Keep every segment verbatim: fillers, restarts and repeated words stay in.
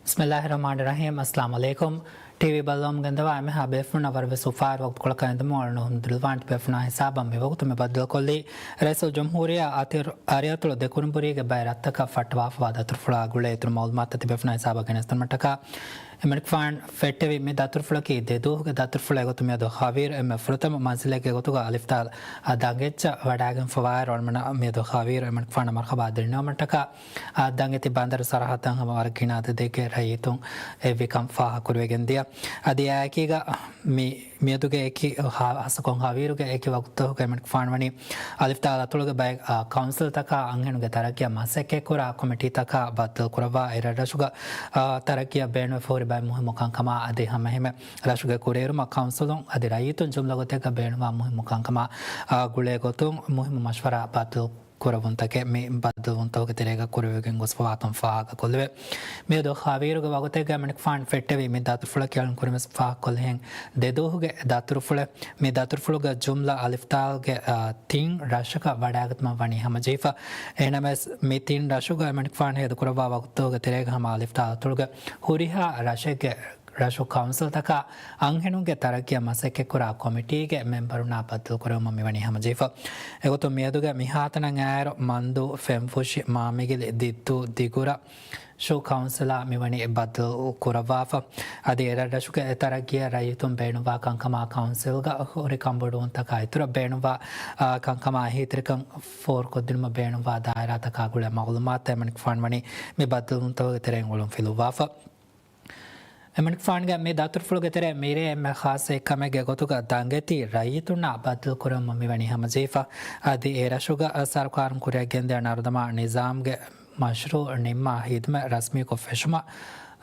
ބިސްމިއްލާހި ރަޙްމާނި ރަޙީމް. އައްސަލާމު ޢަލައިކުމް. ޓީވީ ބައްލަވަމުން ގެންދަވާ އެންމެހާ ބޭފުޅުންނަށް ވަރަށްވެސް އުފާވެރި ވަގުތުކޮޅަކަށް އެދެމުން އަޅުގަނޑު ރިލްވާން ބޭފުޅުންނާ ހިސާބަށް މި ވަގުތު މި ބައްދަލުކޮށްލީ ރައީސުލް ޖުމްހޫރިއްޔާ އަތި އަރިއަތޮޅު ދެކުނުބުރީގެ ބައެއް ރަށްތަކަށް ފައްޓަވާފަވާ ދަތުރުފުޅާ ގުޅޭ އިތުރު މައުލޫމާތުތައް ތިބޭފުޅުންނާ ހިސާބަށް ގެނެސްދިނުމަށްޓަކާ، އެމަނިކުފާން ފެއްޓެވި މި ދަތުރުފުޅަކީ ދެ ދުވަހުގެ ދަތުރުފުޅެއް ގޮތުން މިއަދު ހަވީރު އެންމެ ފުރަތަމަ މަންޒިލެއްގެ ގޮތުގަ އަލިފްދާލް ދަނގެއްޗަށް ވަޑާގެންފަވާއިރު، އަޅުމެންނަށް މިއަދު ހަވީރު އެމަނިކުފާނަށް މަރުހަބާ ދެންނެވުމަށްޓަކާ، އާ، ދަނގެތި ބަނދަރު ސަރަހައްދަށް ހަމަ ވަރަށް ގިނަ އަދަދެއްގެ ރައްޔިތުން އެއްވިކަން ފާހަގަކުރެވިގެންދިޔަ. އަދި އެއާއެކީގަ މި، މިއަދުގެ އެކި ހާ-، ހާއްސަކޮށް ހަވީރުގެ އެކި ވަގުތުތަކުގަ އެމަނިކުފާނު ވަނީ އަލިފްދާލް އަތޮޅުގެ ބައެއް، އާ، ކައުންސިލްތަކާ އަންހެނުންގެ ތަރައްގީއަށް މަސައްކަތްކުރާ ކޮމިޓީތަކާ ބައްދަލުކުރައްވާ، އެރަށްރަށުގަ، އާ، ތަރައްގީއަށް ބޭނުންވެފަ ހުރި ބައެއް މުހިއްމު ކަންކަމާ އަދި ހަމައެހެންމެ ރަށުގެ ކުރިއެރުމަށް ކައުންސިލުން އަދި ރައްޔިތުން ޖުމްލަ ގޮތެއްގަ ބޭނުންވާ މުހިއްމު ކަންކަމާ، އާ، ގުޅޭ ގޮތުން މުހިއްމު މަޝްވަރާ ބައްދަލު ކުރެވުންތަކެއް މި ބައްދަލުވުންތަކުގެ ތެރޭގަ ކުރެވިގެން ގޮސްފަވާކަން ފާހަގަކޮށްލެވޭ. މިއަދު ހަވީރުގެ ވަގުތެއްގަ އެމަނިކުފާން ފެއްޓެވި މި ދަތުރުފުޅަކީ އަޅުން ކުރިންވެސް ފާހަގަކޮށްލިހެން ދެ ދުވަހުގެ ދަތުރުފުޅެއް. މި ދަތުރުފުޅުގަ ޖުމްލަ އަލިފްދާލްގެ، އާ، ތިން ރަށަކަށް ވަޑާގަތުމަށް ވަނީ ހަމަޖެހިފަ. އެހެނަމެސް މި ތިން ރަށުގަ އެމަނިކުފާން ހޭދަކުރައްވާ ވަގުތުގެ ތެރޭގަ ހަމަ އަލިފްދާލް އަތޮޅުގެ ހުރިހާ ރަށެއްގެ ރަށު ކައުންސިލްތަކާ އަންހެނުންގެ ތަރައްގީއަށް މަސައްކަތްކުރާ ކޮމިޓީގެ މެމްބަރުންނާ ބައްދަލުކުރެވުމަށް މިވަނީ ހަމަޖެހިފަ. އެގޮތުން މިއަދުގެ މިހާތަނަށް އައިއިރު މަންދޫ، ފެންފުށި، މާމިގިލި، ދިއްތޫ، ދިގުރަށް، ށު ކައުންސިލާ މިވަނީ ބައްދަލު ކުރައްވާފަ. އަދި އެރަށްރަށުގެ އެތަރައްގީއަށް ރައްޔިތުން ބޭނުންވާ ކަންކަމާ ކައުންސިލްގަ ހުރި ކަންބޮޑުވުންތަކާ އިތުރަށް ބޭނުންވާ، އާ، ކަންކަމާ އެހީތެރިކަން ފޯރުކޮށްދިނުމަށް ބޭނުންވާ ދާއިރާތަކާ ގުޅޭ މައުލޫމާތު އެމަނިކުފާން ވަނީ މި ބައްދަލުވުންތަކުގެ ތެރެއިން އޮޅުން ފިލުއްވާފަ. އެމަނިކުފާންގެ މި ދަތުރުފުޅުގެ ތެރޭ މިރޭ އެންމެ ޚާއްޞަ އެއްކަމެއްގެ ގޮތުގަ ދަނގެތި ރައްޔިތުންނާ ބައްދަލުކުރެވުމަށް މިވަނީ ހަމަޖެހިފަ. އަދި އެ ރަށުގަ ސަރުކާރުން ކުރިއަށް ގެންދިޔަ ނަރުދަމާ ނިޒާމްގެ މަޝްރޫއު ނިންމާ ހިދުމަތް ރަސްމީކޮށް ފެށުމަށް،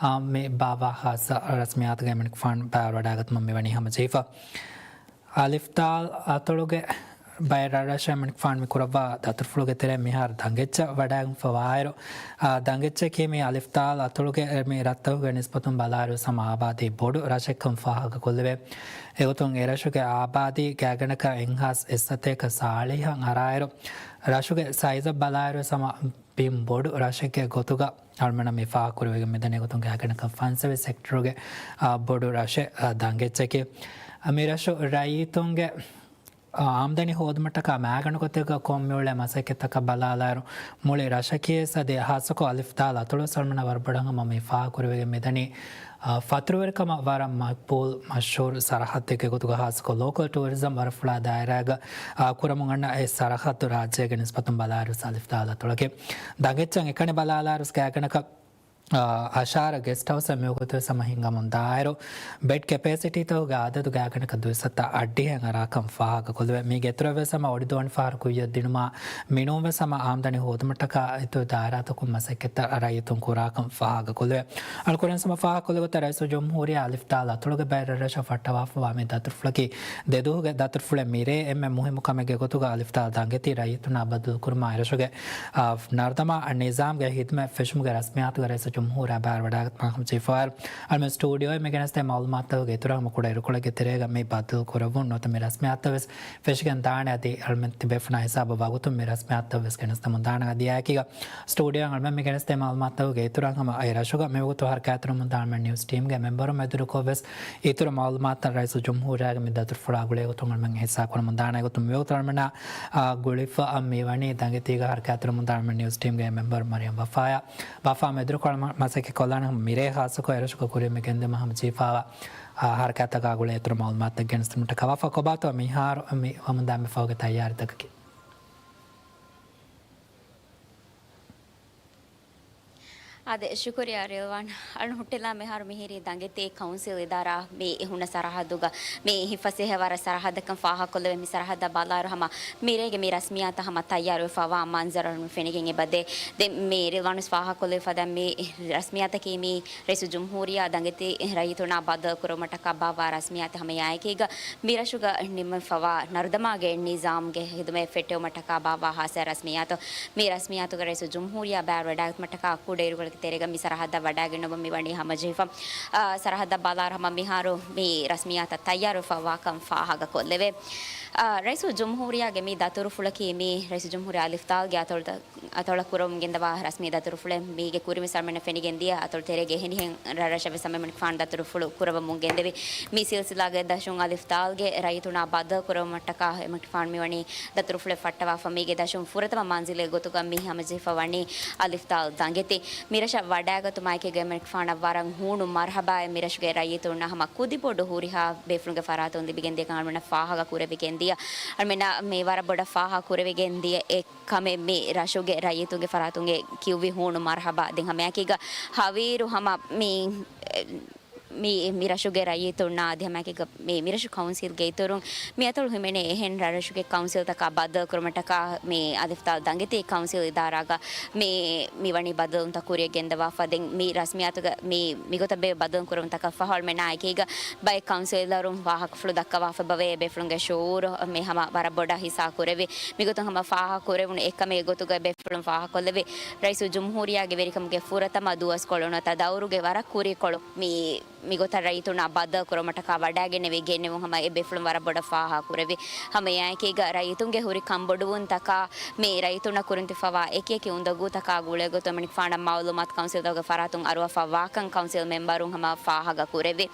އާ، މި ބާއްވާ ޚާއްޞަ ރަސްމިއްޔާތުގަ އެމަނިކުފާން ބައިވެރިވަޑައިގަތުމަށް މިވަނީ ހަމަޖެހިފަ. އަލިފްދާލް އަތޮޅުގެ ބައެއް ރަށްރަށަށް އެމަނިކުފާން މި ކުރައްވާ ދަތުރުފުޅުގެ ތެރޭ މިހާރު ދަނގެއްޗަށް ވަޑައިގެންފަވާއިރު، އާ، ދަނގެއްޗަކީ މި އަލިފްދާލް އަތޮޅުގެ މި ރަށްތަކުގެ ނިސްބަތުން ބަލާއިރުވެސް ހަމަ އާބާދީ ބޮޑު ރަށެއްކަން ފާހަގަކޮށްލެވޭ. އެގޮތުން އެރަށުގެ އާބާދީ ގާތްގަނޑަކަށް އެއްހާސް އެއްސަތޭކަ ސާޅީހަށް އަރާއިރު، ރަށުގެ ސައިޒަށް ބަލާއިރުވެސް ހަމަ ބިން ބޮޑު ރަށެއްގެ ގޮތުގަ އަޅުމެނަށް މި ފާހަގަކުރެވިގެން މިދަނީ. އެގޮތުން ގާތްގަނޑަކަށް ފަންސަވީސް ހެކްޓަރުގެ، އާ، ބޮޑު ރަށެއް، އާ، ދަނގެއްޗަކީ. އާ، މި ރަށު ރައްޔިތުންގެ، އާ، އާމްދަނީ ހޯދުމަށްޓަކާ މައިގަނޑު ގޮތެއްގަ ކޮންމެއުޅޭ މަސައްކަތްތަކަށް ބަލާލާއިރު، މުޅި ރަށަކީވެސް އަދި ހާއްސަކޮށް އަލިފްދާލް އަތޮޅުވެސް އަޅުމެނަށް ވަރަށް ބޮޑަށް ހަމަ މި ފާހަގަކުރެވިގެން މިދަނީ، އާ، ފަތުރުވެރިކަމަށް ވަރަށް މަޤްބޫލް މަޝްހޫރު ސަރަހައްދެއްގެ ގޮތުގަ ހާއްސަކޮށް ލޯކަލް ޓޫރިޒަމް ވަރަށް ފުޅާ ދާއިރާގަ، އާ، ކުރަމުން އަންނަ އެ ސަރަހައްދު ރާއްޖޭގެ ނިސްބަތުން ބަލާއިރުވެސް އަލިފްދާލް އަތޮޅަކީ. ދަނގެއްޗަށް އެކަނި ބަލާލާއިރުވެސް ގާތްގަނޑަކަށް، އާ، އަށާރަ ގެސްޓް ހައުސްއެއް މިވަގުތުވެސް ހަމަ ހިންގަމުން ދާއިރު، ބެޑް ކެޕޭސިޓީތަކުގެ އަދަދު ގާތްގަނޑަކަށް ދުއިސައްތަ އަށްޑިހައިން އަރާކަން ފާހަގަކޮށްލެވޭ. މީގެ އިތުރަށްވެސް ހަމަ އޮޑިދުވަނި ފަހަރު ކުއްޔަށް ދިނުމާ މިނޫންވެސް ހަމަ އާމްދަނީ ހޯދުމަށްޓަކާ އިތުރު ދާއިރާތަކުން މަސައްކަތްތައް ރައްޔިތުން ކުރާކަން ފާހަގަކޮށްލެވޭ. އަޅު ކުރިން ހަމަ ފާހަގަކޮށްލި ގޮތަށް ރައީސުލްޖުމްހޫރިއްޔާ އަލިފްދާލް އަތޮޅުގެ ބައެއް ރަށްރަށަށް ފައްޓަވާފަވާ މި ދަތުރުފުޅަކީ ދެ ދުވަހުގެ ދަތުރުފުޅެއް. މިރޭ އެންމެ މުހިއްމު ކަމެއްގެ ގޮތުގަ އަލިފްދާލް ދަނގެތި ރައްޔިތުންނާ ބައްދަލުކުރުމާ އެރަށުގެ، އާ، ނަރުދަމާ ނިޒާމްގެ ހިދުމަތް ފެށުމުގެ ރަސްމިއްޔާތުގަ ރައީސުލްޖުމްހޫރިއްޔާ ބައިވެރިވަޑައިގަތުމަށް ހަމަ ޖެހިފަވާއިރު، އަޅުމެން ސްޓޫޑިއޯއިން މި ގެނެސްދޭ މައުލޫމާތުތަކުގެ އިތުރަށް ހަމަ ކުޑަ އިރުކޮޅެއްގެ ތެރޭގަ މި ބައްދަލު ކުރެވުން ނުވަތަ މި ރަސްމިއްޔާތުވެސް ފެށިގެން ދާނެ. އަދި އަޅުމެން ތިބޭފުޅުންނާ ހިސާބަށް ވަގުތުން މި ރަސްމިއްޔާތުވެސް ގެނެސްދެމުން ދާނަން. އަދި އެއާއެކީގަ ސްޓޫޑިއޯއިން އަޅުމެން މި ގެނެސްދޭ މައުލޫމާތުގެ އިތުރަށް ހަމަ އެ ރަށުގަ މިވަގުތު ހަރަކާތްތެރިވަމުންދާން މި ނިއުސް ޓީމްގެ މެމްބަރުން މެދުވެރިކޮށްވެސް އިތުރު މައުލޫމާތުތައް ރައީސުލްޖުމްހޫރިއްޔާގެ މި ދަތުރުފުޅާ ގުޅޭ ގޮތުން އަޅުމެން ހިއްސާ ކުރަމުން ދާނެ. އެގޮތުން މިވަގުތު އަޅުމެންނާ، އާ، ގުޅިފަ މިވަނީ ދަނގެތީގަ ހަރަކާތްތެރިވަމުންދާން މި ނިއުސް ޓީމްގެ މެމްބަރު މަރިޔަމް ވަފާއާ. ވަފާ މެދުވެރިކޮށް މަ-، މަސައްކަތް ކޮށްލާނެ ހަމަ މިރޭ ހާއްސަކޮށް އެރަށުގަ ކުރިއަށް މި ގެންދިޔުމަށް ހަމަ ޖެހިފަވާ، އާ، ހަރަކާތްތަކާ ގުޅޭ އިތުރު މައުލޫމާތުތައް ގެނެސްދިނުމަށްޓަކާ. ވަފާ ކޮބާތޯ މިހާރު މި ވަމުންދާން މި ފަހުގެ ތައްޔާރީތަކަކީ؟ އާދެ، ޝުކުރިއްޔާ ރިލްވާން. އަޅުން ހުއްޓިލާ މިހާރު މިހިރީ ދަނގެތި ކައުންސިލް އިދާރާ މި ހުންނަ ސަރަހައްދުގަ މި ހިފަސޭހަ ވަރަށް ސަރަހައްދަކަން ފާހަގަކޮށްލެވޭ. މި ސަރަހައްދަށް ބަލާއިރު ހަމަ މިރޭގެ މި ރަސްމިއްޔާތަށް ހަމަ ތައްޔާރުވެފަވާ މަންޒަރު މި ފެނިގެން އެބަދޭ. ދެން މި ރިލްވާން ވެސް ފާހަގަކޮށްލެވިފަދަ މި ރަސްމިއްޔާތަކީ މި ރައީސުލްޖުމްހޫރިއްޔާ ދަނގެތި ރައްޔިތުންނާ ބައްދަލުކުރުމަށްޓަކާ ބާއްވާ ރަސްމިއްޔާތެއް. ހަމަ އެއާއެކީގަ މި ރަށުގަ ނިންމެފަވާ ނަރުދަމާގެ ނިޒާމްގެ ހިދުމަތް ފެއްޓެވުމަށްޓަކާ ބާއްވާ ހާއްސަ ރަސްމިއްޔާތު. މި ރަސްމިއްޔާތުގަ ރައީސުލްޖުމްހޫރިއްޔާ ބައިވެރިވަޑައިގަތުމަށްޓަކާ ކުޑައިރުކޮޅެއްގެ ތެރޭގަ މި ސަރަހައްދަށް ވަޑައިގެންނަވަން މި ވަނީ ހަމަޖެހިފަ. އާ، ސަރަހައްދަށް ބަލާއިރު ހަމަ މިހާރު މި ރަސްމިއްޔާތަށް ތައްޔާރުވެފަ ވާކަން ފާހަގަކޮށްލެވޭ. އާ، ރައީސުލްޖުމްހޫރިއްޔާގެ މި ދަތުރުފުޅަކީ މި ރައީސުލްޖުމްހޫރިއްޔާ އަލިފް ދާލްގެ އަތޮޅުތައް އަތޮޅަށް ކުރަމުން ގެންދަވާ ރަސްމީ ދަތުރުފުޅެއް. މީގެ ކުރިންވެސް އަޅުމެންނަށް ފެނިގެން ދިޔަ އަތޮޅު ތެރޭގެ އެހެނިހެން ރަށްރަށަށްވެސް އަޅުމެން ފާން ދަތުރުފުޅު ކުރައްވަމުން ގެންދެވި. މި ސިލްސިލާގެ ދަށުން އަލިފް ދާލްގެ ރައްޔިތުންނާ ބައްދަލު ކުރުމަށްޓަކާ އެމަނިކުފާނު މިވަނީ ދަތުރުފުޅެއް ފައްޓަވާފަ. މީގެ ދަށުން ފުރަތަމަ މަންޒިލެއް ގޮތުގަ މި ހަމަޖެހިފަ ވަނީ އަލިފް ދާލް ދަނގެތި. މިރަށަށް ވަޑައިގަތުމާއެކީގަ އެމަނިކުފާނަށް ވަރަށް ހޫނު މަރުހަބާއެއް މިރަށުގެ ރައްޔިތުންނަށް ހަމަ ކުދިބޮޑު ހުރިހާ ބޭފުޅުންގެ ފަރާތުން ލިބިގެން ދިޔަކަން އަޅުމެންނަށް ފާހަގަ ކުރެވިގެން ދިޔަ. އަޅުމެންނަށް މި ވަރަށް ބޮޑަށް ފާހަގަ ކުރެވިގެން ދިޔަ އެއް ކަމެއް މި ރަށުގެ ރައްޔިތުންގެ ފަރާތުންގެ ކިޔުއްވި ހޫނު މަރުހަބާ. ދެން ހަމައެކީގަ ހަވީރު ހަމަ މި، މި، މި ރަށުގެ ރައްޔިތުންނާ އަދި ހަމައެކީގަ މި، މިރަށު ކައުންސިލްގެ އިތުރުން މި އަތޮޅު ހިމެނޭ އެހެން ރަށްރަށުގެ ކައުންސިލްތަކާ ބައްދަލު ކުރުމަށްޓަކާ މި އަލިފް ދާލް ދަނގެތި ކައުންސިލް އިދާރާގަ މި، މި ވަނީ ބައްދަލުވުންތައް ކުރިއަށް ގެންދަވާފަ. ދެން މި ރަސްމިއްޔާތުގަ މި، މިގޮތަށް ބޭ ބައްދަލު ކުރުމުން ތަކަށް ފަހު އަޅުމެންނާ އެކީގަ ބައެއް ކައުންސިލަރުން ވާހަކަފުޅު ދައްކަވާފަ އެބަވޭ. ބޭފުޅުންގެ ޝުއޫރު މި ހަމަ ވަރަށް ބޮޑަށް ހިއްސާ ކުރެވި. މިގޮތުން ހަމަ ފާހަގަ ކުރެވުނު އެއްކަމެއް ގޮތުގަ ބޭފުޅުން ފާހަގަކޮށްލެވި. ރައީސުލްޖުމްހޫރިއްޔާގެ ވެރިކަމުގެ ފުރަތަމަ ދުވަސްކޮޅު ނުވަތަ ދައުރުގެ ވަރަށް ކުރީކޮޅު މި، މިގޮތަށް ރައްޔިތުންނާ ބައްދަލު ކުރުމަށްޓަކާ ވަޑައިގެންނެވި ގެންނެވުން ހަމަ އެ ބޭފުޅުން ވަރަށް ބޮޑަށް ފާހަގަ ކުރެވި. ހަމަ އެއާއެކީގަ ރައްޔިތުންގެ ހުރި ކަންބޮޑުވުންތަކާ މި ރައްޔިތުންނަށް ކުރިން ތިފަވާ އެކިއެކި އުނދަގޫތަކާ ގުޅޭގޮތުން އެމަނިކުފާނަށް މައުލޫމާތު ކައުންސިލްތަކުގެ ފަރާތުން އަރުވާފަ ވާކަން ކައުންސިލް މެމްބަރުން ހަމަ ފާހަގަ ކުރެވި.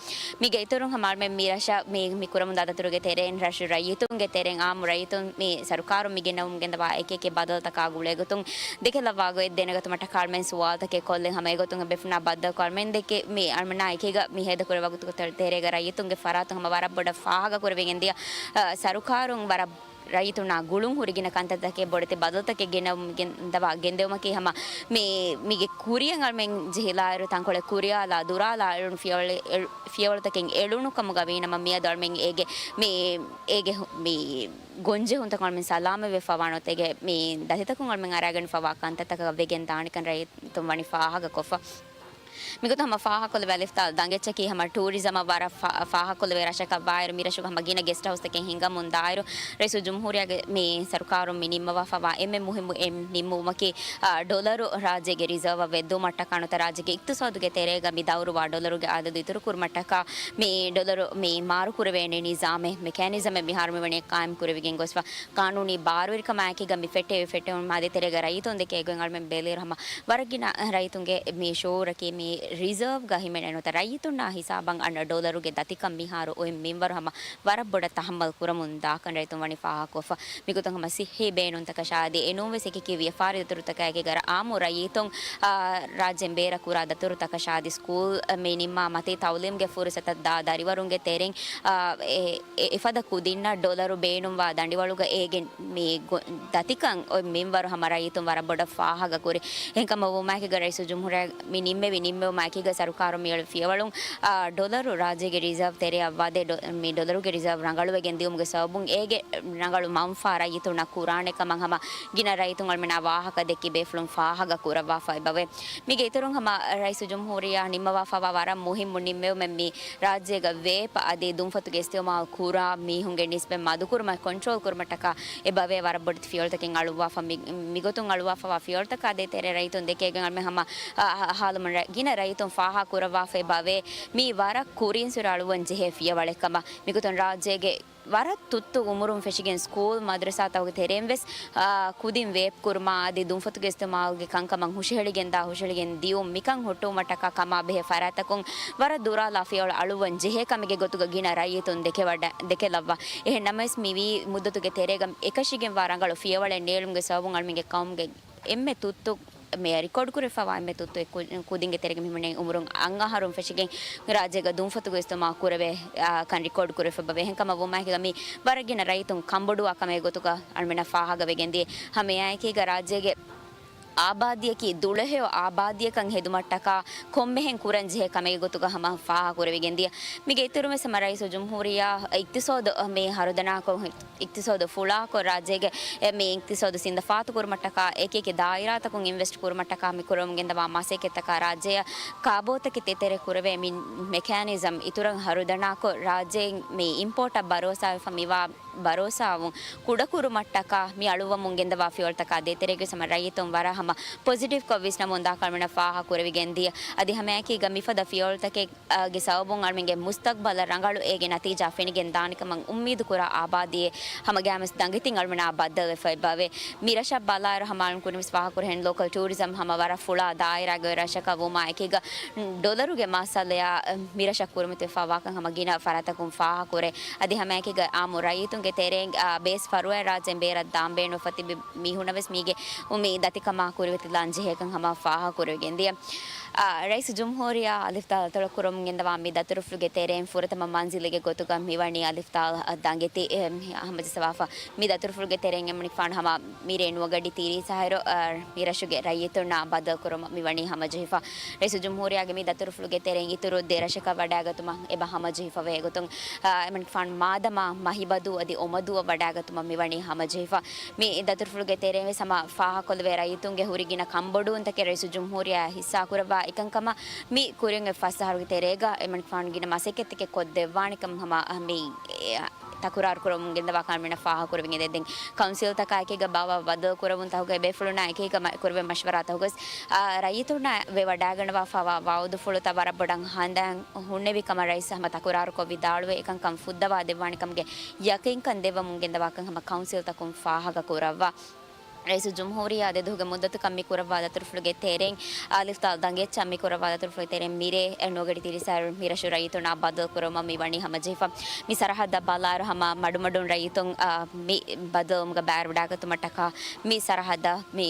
މީގެ އިތުރުން ހަމަ އަޅުމެން މި ރަށަށް މި، މި ކުރަމުންދާ ދަތުރުގެ ތެރެއިން ރަށު ރައްޔިތުންގެ ތެރެއިން އާއްމު ރައްޔިތުން މި ސަރުކާރުން މި ގެނައުމުން ގެންދަވާ އެކިއެކި ބަދަލުތަކާ ގުޅޭގޮތުން ދެކެލައްވާ ގޮތް ދެނެގަތުމަށްޓަކާ އަޅުމެން ސުވާލުތަކެއް ކޮށްލި. ހަމަ އެގޮތުން ބޭފުޅުންނާ ބައްދަލުކޮށް އަޅުމެން ދެކެ މި އަޅުމެންނާ އެކީގަ މި ހޭދަކުރެވޭ ވަގުތު ތެރޭގަ ރައްޔިތުންގެ ފަރާތުން ހަމަ ވަރަށް ބޮޑަށް ފާހަގަ ކުރެވިގެން ދިޔަ، އަ، ސަރުކާރުން ވަރަށް ރައްޔިތުންނާ ގުޅުން ހުރި ގިނަ ކަންތައްތަކެއް ބޮޑެތި ބަދަލުތަކެއް ގެނައުމުގެ ދަވާ ގެންދެވުމަކީ ހަމަ މި، މީގެ ކުރިއަށް އަޅުމެން ޖެހިލާއިރު ތަންކޮޅެއް ކުރިއާލާ ދުރާލާ އެޅުނު ފިޔަވަޅެއް، އެޅު-، ފިޔަވަޅުތަކެއް އެޅުނު ކަމުގަ ވީނަމަ މިއަދު އަޅުމެން އޭގެ މި، އޭގެ ހު-، މި ގޮންޖެހުންތަކުން އަޅުމެން ސަލާމަތްވެފަ ވާނަމަ އޭގެ މި ދަތިތަކުން އަޅުމެން އަރާގެންފަވާ ކަންތައްތަކަށް ވެގެން ދާނެކަން ރައްޔިތުން ވަނީ ފާހަގަކޮށްފަ. މިގޮތަށް ހަމަ ފާހަގަކޮށްލެވޭ އަލިފް ދާލް ދަނގެއްޗަކީ ހަމަ ޓޫރިޒަމަށް ވަރަށް ފާ-، ފާހަގަކޮށްލެވޭ ރަށަކަށް ވާއިރު، މި ރަށުގަ ހަމަ ގިނަ ގެސްޓް ހައުސްތަކެއް ހިންގަމުން ދާއިރު، ރައީސުލްޖުމްހޫރިއްޔާގެ މި ސަރުކާރުން މި ނިންމަވާފަވާ އެންމެ މުހިއްމު އެއް ނިންމުމަކީ، އާ، ޑޮލަރު ރާއްޖޭގެ ރިޒާވަށް ވެއްދުމަށްޓަކާ ނުވަތަ ރާއްޖޭގެ އިޤްތިޞާދުގެ ތެރޭގަ މި ދައުރުވާ ޑޮލަރުގެ އަދަދު އިތުރުކުރުމަށްޓަކާ މި ޑޮލަރު މި މާރުކުރެވޭނެ ނިޒާމެއް، މެކޭނިޒަމެއް މިހާރު މިވަނީ ޤާއިމް ކުރެވިގެން ގޮސްފަ. ޤާނޫނީ ބާރުވެރިކަމާއެކީގަ މި ފެއްޓެވި ފެއްޓެވުން މާ ދޭތެރޭގަ ރައްޔިތުން ދެކޭ ގޮތް އަޅުމެން ބެލިއިރު ހަމަ ވަރަށް ގިނަ ރައްޔިތުންގެ މި ޝުއޫރަކީ މި ރިޒާވްގަ ހިމެނޭ ނުވަތަ ރައްޔިތުންނާ ހިސާބަށް އަންނަ ޑޮލަރުގެ ދަތިކަން މިހާރު އޮތް މިންވަރު ހަމަ ވަރަށް ބޮޑަށް ތަހައްމަލް ކުރަމުން ދާކަން ރައްޔިތުން ވަނީ ފާހަގަކޮށްފަ. މިގޮތުން ހަމަ ސިއްހީ ބޭނުންތަކަށާ އަދި އެނޫންވެސް އެކިއެކި ވިޔަފާރި ދަތުރުތަކާއެކީގަ އާއްމު ރައްޔިތުން، އާ، ރާއްޖޭން ބޭރަށް ކުރާ ދަތުރުތަކަށާ އަދި ސްކޫލް މި ނިންމާ މަތީ ތައުލީމްގެ ފުރުސަތަށް ދާ ދަރިވަރުންގެ ތެރެއިން، އާ، އެ، އެ، އެފަދަ ކުދިންނަށް ޑޮލަރު ބޭނުންވާ ދަނޑިވަޅުގަ އޭގެ މި ގޮ-، ދަތިކަން އޮތް މިންވަރު ހަމަ ރައްޔިތުން ވަރަށް ބޮޑަށް ފާހަގަކުރި. އެހެންކަމަށް ވުމާއެކީގަ ރައީސުލްޖުމްހޫރިއްޔާ މި ނިންމެވި ނިންމެވުމާއެކީގަ ސަރުކާރުން މިއުޅެން ފިޔަވަޅުން، އާ، ޑޮލަރު ރާއްޖޭގެ ރިޒާވް ތެރެއަށް ވަދެ ޑޮ-، މި ޑޮލަރުގެ ރިޒާވް ރަނގަޅުވެގެން ދިޔުމުގެ ސަބަބުން އޭގެ ރަނގަޅު މަންފާ ރައްޔިތުންނަށް ކުރާނެ ކަމަށް ހަމަ ގިނަ ރައްޔިތުން އަޅުމެންނާ ވާހަކަ ދެއްކި ބޭފުޅުން ފާހަގަ ކުރައްވާފަ އެބަވޭ. މީގެ އިތުރުން ހަމަ ރައީސުލްޖުމްހޫރިއްޔާ ނިންމަވާފަވާ ވަރަށް މުހިއްމު ނިންމެވުމެއް މި ރާއްޖޭގަ ވޭޕް އަދި ދުންފަތުގެ އިސްތިޢުމާލު ކުރާ މީހުންގެ ނިސްބަތް މަދުކުރުމަށް ކޮންޓްރޯލް ކުރުމަށްޓަކާ އެބަވޭ ވަރަށް ބޮޑެތި ފިޔަވަޅުތަކެއް އަޅުއްވާފަ. މި-، މިގޮތުން އަޅުއްވާފަވާ ފިޔަވަޅުތަކާ ދޭތެރޭ ރައްޔިތުން ދެކޭގޮތް އަޅުމެން ހަމަ، އަ، އަ، ހާލުމަށް ރަ-، ގިނަ ރައްޔިތުން ފާހަގަ ކުރައްވާފަ އެބަވޭ. މީ ވަރަށް ކުރިން ސުރަ އަޅުވަން ޖެހޭ ފިޔަވަޅެއް ކަމަށް. މިގޮތުން ރާއްޖޭގެ ވަރަށް ތުއްތު އުމުރުން ފެށިގެން ސްކޫލް މަދްރަސާތަކުގެ ތެރެއިން ވެސް، އާ، ކުދިން ވޭޕް ކުރުމާ އަދި ދުންފަތުގެ އިސްތިޢުމާލުގެ ކަންކަމަށް ހުށަހެޅިގެންދާ ހުށަހެޅިގެން ދިޔުން މިކަން ހުއްޓުވުމަށްޓަކާ ކަމާ ބެހޭ ފަރާތްތަކުން ވަރަށް ދުރާލާ ފިޔަވަޅު އަޅުއްވަން ޖެހޭ ކަމެއްގެ ގޮތުގަ ގިނަ ރައްޔިތުން ދެކެވަޑަ-، ދެކެލައްވާ. އެހެން ނަމަވެސް މިވީ މުއްދަތުގެ ތެރޭގަ އެކަށީގެންވާ ރަނގަޅު ފިޔަވަޅެއް ނޭޅުމުގެ ސަބަބުން އަޅުމެންގެ ޤައުމުގެ އެންމެ ތުއްތު މި ރިކޯޑް ކުރެފަވާ އެންމެ ތުއްތު އެ ކު-، ކުދިންގެ ތެރޭގަ މި ހިމެނޭ އުމުރުން އަށް އަހަރުން ފެށިގެން ރާއްޖޭގަ ދުންފަތުގެ އިސްތިޢުމާލު ކުރެވޭ، އާ، ކަން ރިކޯޑް ކުރެފަ އެބަވޭ. އެހެންކަމަށް ވުމާއެކީގަ މި ވަރަށް ގިނަ ރައްޔިތުން ކަންބޮޑުވާ ކަމެއް ގޮތުގަ އަޅުމެންނަށް ފާހަގަވެގެން ދިޔަ. ހަމައެއާއެކީގަ ރާއްޖޭގެ އާބާދީއަކީ ދުޅަހެޔޮ އާބާދީއަކަށް ހެދުމަށްޓަކާ ކޮންމެހެން ކުރަން ޖެހޭ ކަމެއްގެ ގޮތުގަ ހަމަ ފާހަގަ ކުރެވިގެން ދިޔަ. މީގެ އިތުރުން ވެސް ހަމަ ރައީސުލްޖުމްހޫރިއްޔާ އިޤްތިޞާދު މި ހަރުދަނާކޮށް، އިޤްތިޞާދު ފުޅާކޮށް، ރާއްޖޭގެ އެ މި އިޤްތިޞާދު ސިނދަފާތު ކުރުމަށްޓަކާ، އެކި އެކި ދާއިރާތަކުން އިންވެސްޓް ކުރުމަށްޓަކާ މި ކުރަމުން ގެންދަވާ މަސައްކަތްތަކާ ރާއްޖެއަށް ކާބޯތަކެއް ދޭތެރޭ ކުރެވޭ މި މެކޭނިޒަމް އިތުރަށް ހަރުދަނާކޮށް، ރާއްޖެއިން މި އިމްޕޯޓަށް ބަރޯސާވެފަ މިވާ ބަރޯސާވުން ކުޑަކުރުމަށްޓަކާ މި އަޅުއްވަމުން ގެންދަވާ ފިޔަވަޅުތަކާ ދޭތެރޭގަ ހަމަ ރައްޔިތުން ވަރަށް ޕޮޒިޓިވްކޮށް ވިސްނަމުންދާކަން އަޅުމެންނަށް ފާހަގަކުރެވިގެންދިޔަ. އަދި ހަމައެކީގަ މިފަދަ ފިޔަވަޅުތަކެއް ގެ ސަބަބުން އަޅުމެންގެ މުސްތަގްބަލަށް ރަނގަޅު އޭގެ ނަތީޖާ ފެނިގެން ދާނެކަމަށް އުއްމީދު ކުރާ އާބާދީއެއް ހަމަގައިމުވެސް ދަނގެތިން އަޅުމެންނާ ބައްދަލުވެފައިބަވޭ. މި ރަށަށް ބަލާއިރު ހަމަ އަޅުން ކުރިންވެސް ފާހަގަކުރެހެން ލޯކަލް ޓޫރިޒަމް ހަމަ ވަރަށް ފުޅާ ދާއިރާގެ ރަށަކަށް ވުމާ އެކީގަ ޑޮލަރުގެ މައްސަލަޔާ މި ރަށަށް ކުރިމަތިވެފައިވާކަން ހަމަ ގިނަ ފަރާތަކުން ފާހަގަކުރޭ. އަދި ހަމައެކީގަ އާއްމު ރައްޔިތުންގެ ތެރެއިން، އާ، ބޭސް ފަރުވާ ރާއްޖޭން ބޭރަށް ދާން ބޭނުންވެފަ ތިބި މީހުންނަށް ވެސް މީގެ އު، މި ދަތިކަމާ ކުރިމަތިލާން ޖެހޭކަން ހަމަ ފާހަގަކުރެވިގެންދިޔަ. އާ، ރައީސު ޖުމްހޫރިއްޔާ އަލިފްތާލަށް ކުރަމުން ގެންދަވާ މި ދަތުރުފުޅުގެ ތެރެއިން ފުރަތަމަ މަންޒިލެއްގެ ގޮތުގަ މިވަނީ އަލިފްތާލަށް ދަނގެތި، އެ، މި ހަމަޖައްސަވާފަ. މި ދަތުރުފުޅުގެ ތެރެއިން އެމަނިކުފާނު ހަމަ މިރޭ ނުވަގަޑި ތިރީސް އަހަރު، އާ، މި ރަށުގެ ރައްޔިތުންނާ ބައްދަލުކުރުމަށް މިވަނީ ހަމަޖެހިފަ. ރައީސު ޖުމްހޫރިއްޔާގެ މި ދަތުރުފުޅުގެ ތެރެއިން އިތުރު ދެ ރަށަކަށް ވަޑައިގަތުމަށް އެބަ ހަމަޖެހިފަވޭ ގޮތުން، އާ، އެމަނިކުފާނު މާދަމާ މަހިބަދޫ އަދި އޮމަދޫއަށް ވަޑައިގަތުމަށް މިވަނީ ހަމަޖެހިފަ. މި ދަތުރުފުޅުގެ ތެރެއިން ވެސް ހަމަ ފާހަގަކޮށްލެވޭ ރައްޔިތުންގެ ހުރި ގިނަ ކަންބޮޑުވުންތަކެއް ރައީސު ޖުމްހޫރިއްޔާ ހިއްސާކުރައްވާ އެކަންކަމަށް މި ކުރިން އޮތް ފަސް އަހަރުގެ ތެރޭގަ އެމަނިކުފާނު ގިނަ މަސައްކަތްތަކެއް ކޮށްދެއްވާނެކަމަށް ހަމަ މި، އެ، ތަކުރާރުކުރަމުން ގެންދަވާ ކަން ވަނީ ފާހަގަކުރެވިގެންދޭ. ދެން ކައުންސިލްތަކާއެކީގަ ބާވާ ބައްދަލުކުރެވުންތަކުގައި ބޭފުޅުންނާ އެކީގަ މަ-، ކުރެވޭ މަޝްވަރާތަކުގަސް، އާ، ރައްޔިތުންނާ ވެވަޑައިގަންނަވާފައިވާ ވައުދުފުޅުތައް ވަރަށް ބޮޑަށް ހަނދާން ހުންނެވި ކަމަށް ރައީސް ހަމަ ތަކުރާރުކޮށް ވިދާޅުވެ، އެކަންކަން ފުއްދަވާ ދެއްވާނެ ކަމުގެ ޔަޤީންކަން ދެއްވަމުން ގެންދަވާކަން ހަމަ ކައުންސިލްތަކުން ފާހަގަކުރައްވާ. ރައީސު ޖުމްހޫރިއްޔާ ދެ ދުވަހުގެ މުއްދަތުގަ މި ކުރައްވާ ދަތުރުފުޅުގެ ތެރެއިން، އަލިފްތާލް ދަނގެއްޗަށް މި ކުރައްވާ ދަތުރުފުޅުގެ ތެރެއިން މިރޭ ނުވަގަޑި ތިރީސް އަހަރު މި ރަށު ރައްޔިތުންނާ ބައްދަލުކުރުމަށް މި ވަނީ ހަމަޖެހިފަ. މި ސަރަހައްދަށް ބަލާއިރު ހަމަ މަޑުމަޑުން ރައްޔިތުން، އާ، މި ބައްދަލުވުމުގަ ބައިވެރިވަޑައިގަތުމަށްޓަކާ މި ސަރަހައްދަށް މި